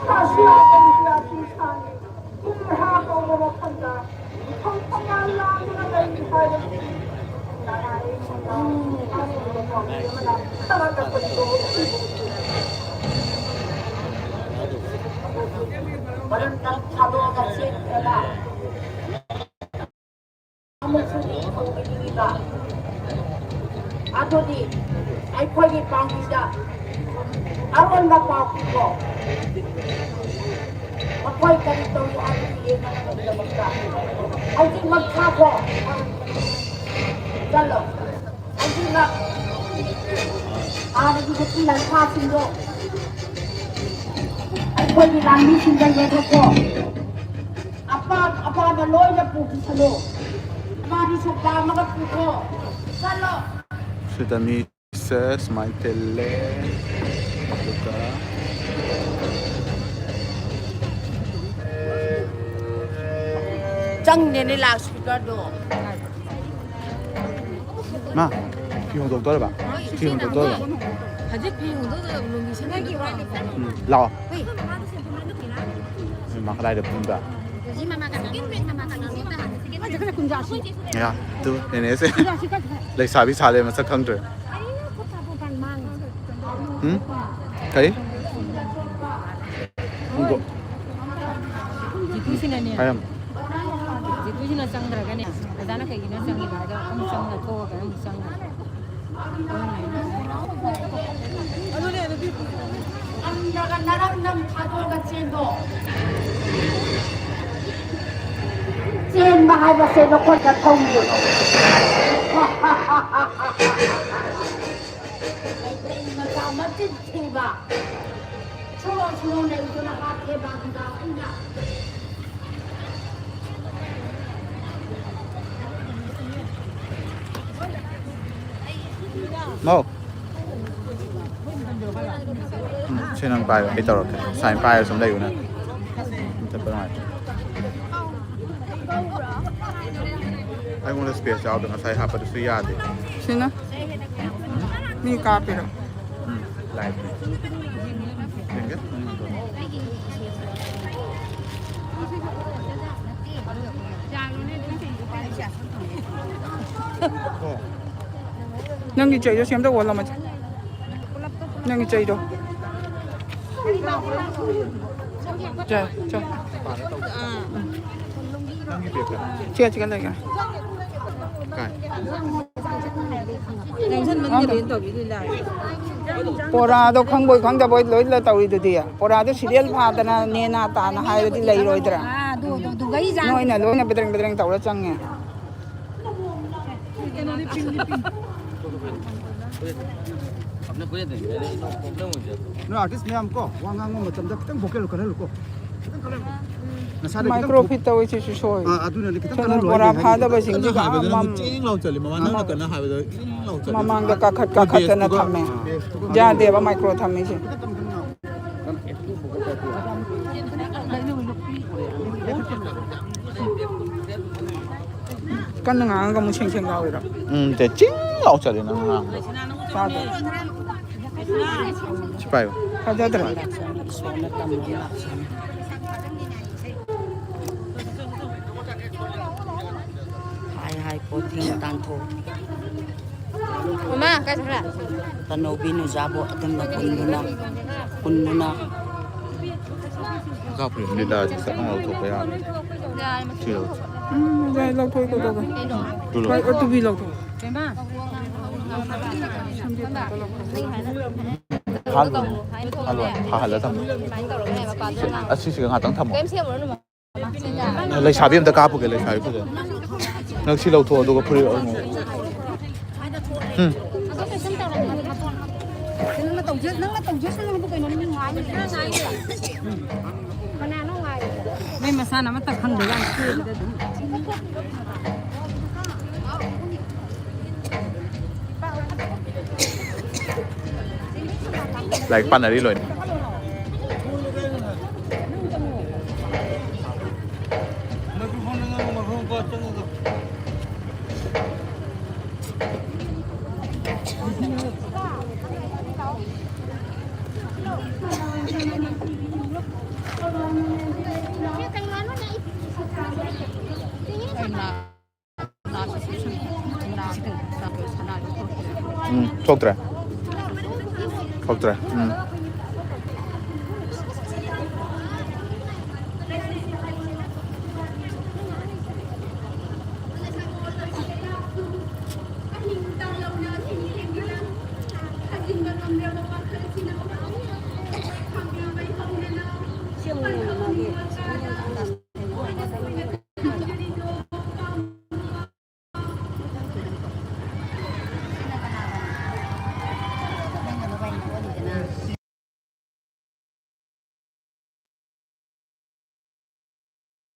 ꯀꯥꯁꯤꯌꯥ ꯏꯟꯗꯤꯌꯥ ꯆꯤꯡꯁꯥꯡꯒꯤ ꯀꯨꯝꯔꯍꯥ ꯀꯧꯕ ꯃꯐꯝꯗ ꯃꯐꯝ ꯇꯣꯉꯥꯟ ꯂꯥꯡꯗꯨꯅ ꯂꯩꯔꯤ ꯍꯥꯏꯕꯁꯤ ꯃꯔꯝꯗꯝ ꯊꯥꯗꯣꯛꯑꯒ ꯆꯦꯟꯈ꯭ꯔꯕ ꯑꯃꯁꯨꯡ ꯊꯧꯕꯤꯔꯤꯕ ꯑꯗꯨꯗꯤ ꯑꯩꯈꯣꯏꯒꯤ ꯄꯥꯎꯃꯤꯗ ꯑꯔꯣꯟꯕ ꯄꯥꯎ ꯄꯤꯈꯣ꯫ ꯃꯈꯣꯏ ꯀꯔꯤ ꯇꯧꯔꯤ ꯍꯥꯏꯕꯗꯨ ꯌꯦꯡꯅꯕꯒꯤꯗꯃꯛꯇ ꯍꯧꯖꯤꯛꯃꯛ ꯊꯥꯈꯣ꯫ ꯆꯠꯂꯣ꯫ ꯍꯧꯖꯤꯛꯃꯛ ꯍꯥꯟꯅꯒꯤ ꯅꯨꯄꯤ ꯂꯟꯊꯥꯁꯤꯡꯗꯣ ꯑꯩꯈꯣꯏꯒꯤ ꯂꯥꯟꯃꯤꯁꯤꯡꯗ ꯌꯦꯟꯊꯣꯛꯈꯣ꯫ ꯑꯄꯥꯝ ꯑꯄꯥꯝꯕ ꯂꯣꯏꯅ ꯄꯨꯈꯤꯁꯅꯨ꯫ ꯑꯄꯥꯝꯕꯁꯨ ꯄꯥꯝꯃꯒ ꯄꯨꯈꯣ꯫ ꯆꯠꯂꯣ꯫ ꯁꯤꯗ ꯃꯤꯁꯦ ꯁꯨꯃꯥꯏꯅ ꯇꯤꯜꯂꯦ꯫ ꯑꯗꯨꯒ ꯆꯪꯗꯦꯅꯦ ꯂꯥꯎꯠ ꯁ꯭ꯄꯤꯀꯔꯗꯣ꯫ ꯃꯥ, ꯐꯤ ꯍꯣꯡꯗꯣꯛꯇꯣꯔꯕ? ꯐꯤ ꯍꯣꯡꯗꯣꯛꯇꯣꯔꯕ? ꯍꯧꯖꯤꯛ ꯐꯤ ꯍꯣꯡꯗꯣꯛꯇꯣꯏꯔꯣ? ꯂꯨꯝꯃꯤ ꯁꯦꯠꯅꯈꯤꯕ꯭ꯔꯣ? ꯎꯝ, ꯂꯥꯛꯑꯣ꯫ ꯍꯣꯏ꯫ ꯃꯥ ꯀꯗꯥꯏꯗ ꯄꯨꯡꯗ? ꯍꯧꯖꯤꯛ ꯃꯃꯥ ꯀꯅꯥ? ꯃꯃꯥ ꯀꯅꯥ? ꯌꯥ, ꯇꯨ, ꯅꯦꯅꯦꯁꯦ꯫ ꯂꯩꯁꯥꯕꯤ ꯁꯥ ꯂꯩ, ꯃꯁꯛ ꯈꯪꯗ꯭ꯔꯦ꯫ ꯎꯝ? ꯀꯔꯤ? ꯈꯣꯡꯗꯣ-, ꯖꯤꯇꯨꯁꯤꯅꯅꯦ꯫ ꯍꯥꯏꯔꯝꯃꯣ꯫ ꯖꯤꯇꯨꯁꯤꯅ ꯆꯪꯗ꯭ꯔꯒꯅꯦ꯫ ꯑꯣꯖꯥꯅ ꯀꯩꯒꯤꯅꯣ ꯆꯪꯉꯤꯕ ꯍꯥꯏꯗꯣ ꯑꯃꯨꯛ ꯆꯪꯉ ꯊꯣꯛꯑꯒ ꯑꯃꯨꯛ ꯆꯪꯉ꯫ ꯅꯪꯅꯒ ꯅꯔꯝ ꯅꯝ ꯊꯥꯗꯣꯛꯑꯒ ꯆꯦꯟꯗꯣ꯫ ꯆꯦꯟꯕ ꯍꯥꯏꯕꯁꯦ ꯅꯈꯣꯏꯗ ꯊꯧꯗꯦ꯫ ꯃꯩꯇꯩ ꯃꯆꯥ ꯃꯆꯤꯟ ꯊꯤꯕ꯫ ꯃꯧ꯫ ꯎꯝ, ꯁꯤ ꯅꯪ ꯄꯥꯏꯌꯨ, ꯑꯩ ꯇꯧꯔꯛꯀꯦ꯫ ꯁꯥꯏꯟ ꯄꯥꯏꯔ ꯁꯨꯝ ꯂꯩꯌꯨ ꯅꯪ꯫ ꯆꯠꯄ ꯅꯨꯡꯉꯥꯏꯇꯦ꯫ ꯑꯩꯉꯣꯟꯗ ꯁ꯭ꯄꯦꯁ ꯌꯥꯎꯗꯦ, ꯉꯁꯥꯏ ꯍꯥꯞꯄꯗꯨꯁꯨ ꯌꯥꯗꯦ꯫ ꯁꯤꯅ ꯃꯤ ꯀꯥꯞꯄꯤꯔꯣ? ꯎꯝ, ꯂꯥꯏꯚꯅꯦ꯫ ꯌꯦꯡꯒꯦ? ꯅꯪꯒꯤ ꯆꯩꯗꯣ ꯁꯦꯝꯗꯣꯛ ꯑꯣꯜꯂꯝꯃꯁꯦ꯫ ꯅꯪꯒꯤ ꯆꯩꯗꯣ꯫ ꯆꯥ, ꯆꯥ꯫ ꯅꯪꯒꯤ ꯕꯦꯒꯇ꯫ ꯆꯦ, ꯆꯦ, ꯂꯩꯒꯦ꯫ ꯀꯥꯏ? ꯄꯣꯔꯥꯗꯣ ꯈꯪꯕꯣꯏ ꯈꯪꯗꯕꯣꯏ ꯂꯣꯏ ꯇꯧꯔꯤꯗꯨꯗꯤ꯫ ꯄꯣꯔꯥꯗꯣ ꯁꯤꯔꯤꯌꯦꯜ ꯐꯥꯗꯅ ꯅꯦꯅꯥ ꯇꯥꯅ ꯍꯥꯏꯔꯗꯤ ꯂꯩꯔꯣꯏꯗ꯭ꯔꯥ? ꯅꯣꯏꯅ ꯂꯣꯏꯅ ꯕꯦꯗ꯭ꯔꯦꯡ ꯕꯦꯗ꯭ꯔꯦꯡ ꯇꯧꯔ ꯆꯪꯉꯦ꯫ ꯅꯣꯏ ꯑꯥꯔꯇꯤꯁ ꯃꯌꯥꯝ ꯀꯣ, ꯋꯥ ꯉꯥꯡꯕ ꯃꯇꯝꯗ ꯈꯤꯇꯪ ꯚꯣꯀꯦꯜ ꯀꯜꯍꯜꯂꯨꯀꯣ꯫ ꯈꯤꯇꯪ ꯀꯜꯍꯜꯂꯨ꯫ ꯅꯁꯥꯗ ꯈꯤꯇꯪ ꯃꯥꯏꯀ꯭ꯔꯣ ꯊꯣꯛ-, ꯐꯤꯠ ꯇꯧꯋꯤ ꯁꯤꯁꯨ ꯁꯣꯏ꯫ ꯑꯥ, ꯑꯗꯨꯅꯅꯦ ꯈꯤꯇꯪ ꯁꯣꯝꯗ ꯀꯜꯍꯜꯂꯨ ꯕꯣꯔꯥ ꯍꯥꯏꯅꯦ, ꯍꯥꯏꯗꯤ ꯐꯥꯗꯕꯁꯤꯡꯁꯤꯗꯤ ꯀꯟꯅ ꯑꯥ ꯍꯥꯏꯕꯗ ꯅꯪ ꯃꯝ-, ꯆꯦꯡ ꯂꯥꯎ ꯆꯠꯂꯤ꯫ ꯃꯃꯥ, ꯅꯪꯅ ꯃꯃꯥꯡ-, ꯀꯟꯅ ꯍꯥꯏꯕꯗ ꯏꯪ ꯂꯥꯎ ꯆꯠꯂꯤ꯫ ꯃꯃꯥꯡꯗ ꯀꯥꯈꯠ ꯀꯥꯈꯠꯇꯅ ꯕꯦꯁꯇꯨꯒ, ꯊꯝꯃꯦ꯫ ꯑꯥ, ꯌꯥꯗꯦꯕ ꯃꯥꯏꯀ꯭ꯔꯣ ꯊꯝꯃꯤꯁꯦ꯫ ꯀꯟꯅ ꯉꯥꯡꯉꯒ ꯑꯃꯨꯛ ꯁꯦꯡ ꯁꯦꯡ ꯂꯥꯎꯔꯤꯔꯣ? ꯎꯝ, ꯇꯦ, ꯆꯤꯡ ꯂꯥꯎ ꯆꯠꯂꯦ ꯅꯪ ꯉꯥꯡꯕꯗꯣ꯫ ꯇꯥꯗ꯭ꯔꯣ? ꯁꯤ ꯄꯥꯏꯌꯨ꯫ ꯐꯖꯗ꯭ꯔꯣ? ꯍꯥꯏ ꯍꯥꯏ ꯄꯣꯠ ꯊꯦꯡꯅ ꯇꯥꯟꯊꯣꯛ꯫ ꯃꯃꯥ, ꯀꯥꯏ ꯆꯠꯈ꯭ꯔꯦ? ꯇꯅꯧꯕꯤ ꯅꯨꯖꯥꯕꯨ ꯑꯗꯨꯝꯅ ꯍꯨꯟꯗꯨꯅ, ꯍꯨꯟꯗꯨꯅ꯫ ꯂꯤꯂꯥꯁꯤ ꯁꯠ ꯂꯥꯎ ꯂꯧꯊꯣꯛꯄ ꯌꯥꯕꯅꯤ꯫ ꯌꯥꯔꯦ, ꯃꯁꯤ ꯁꯤ ꯂꯧꯊꯣꯛ꯫ ꯂꯧꯊꯣꯛ꯫ ꯎꯝ, ꯌꯥꯏ, ꯂꯧꯊꯣꯛꯑꯦ, ꯀꯩꯗꯧꯔꯒꯦ? ꯇꯨ ꯂꯧ꯫ ꯍꯣꯏ, ꯑꯗꯨꯒꯤ ꯂꯧꯊꯣꯛ꯫ ꯐꯥꯍꯜꯂꯨꯅꯦ꯫ ꯐꯥꯍꯜꯂꯣ꯫ ꯐꯥꯍꯜꯂ ꯊꯝꯃꯣ꯫ ꯑꯁꯤꯁꯤꯒ ꯉꯥꯛꯇꯪ ꯊꯝꯃꯣ꯫ ꯂꯩꯁꯥꯕꯤ ꯑꯝꯇ ꯀꯥꯞꯄꯨꯒꯦ, ꯂꯩꯁꯥꯕꯤ ꯐꯖꯅ꯫ ꯅꯪ ꯁꯤ ꯂꯧꯊꯣꯛꯑꯣ, ꯑꯗꯨꯒ ꯐꯨꯔꯤꯠ ꯑꯃꯨꯛ꯫ ꯎꯝ꯫ ꯅꯪꯅ ꯇꯧꯖ-, ꯅꯪꯅ ꯇꯧꯖꯁꯅꯨ ꯍꯥꯏꯕꯨ ꯀꯩꯅꯣ? ꯃꯤ ꯉꯥꯏꯔꯤꯅꯦ꯫ ꯅꯪ ꯉꯥꯏꯔꯤꯅꯦ꯫ ꯀꯅꯥꯅꯣ ꯉꯥꯏꯔꯤꯕꯣ? ꯃꯣꯏ ꯃꯁꯥꯅ ꯑꯃꯠꯇ ꯈꯪꯗꯖꯥꯠꯅꯤ ꯀꯦꯕꯗ ꯑꯗꯨꯝ꯫ ꯂꯥꯏꯔꯤꯛ ꯄꯥꯅꯔꯤ ꯂꯣꯏꯅ꯫ ꯎꯝ, ꯊꯣꯛꯇ꯭ꯔꯦ꯫ ꯊꯣꯛꯇ꯭ꯔꯦ꯫ ꯎꯝ꯫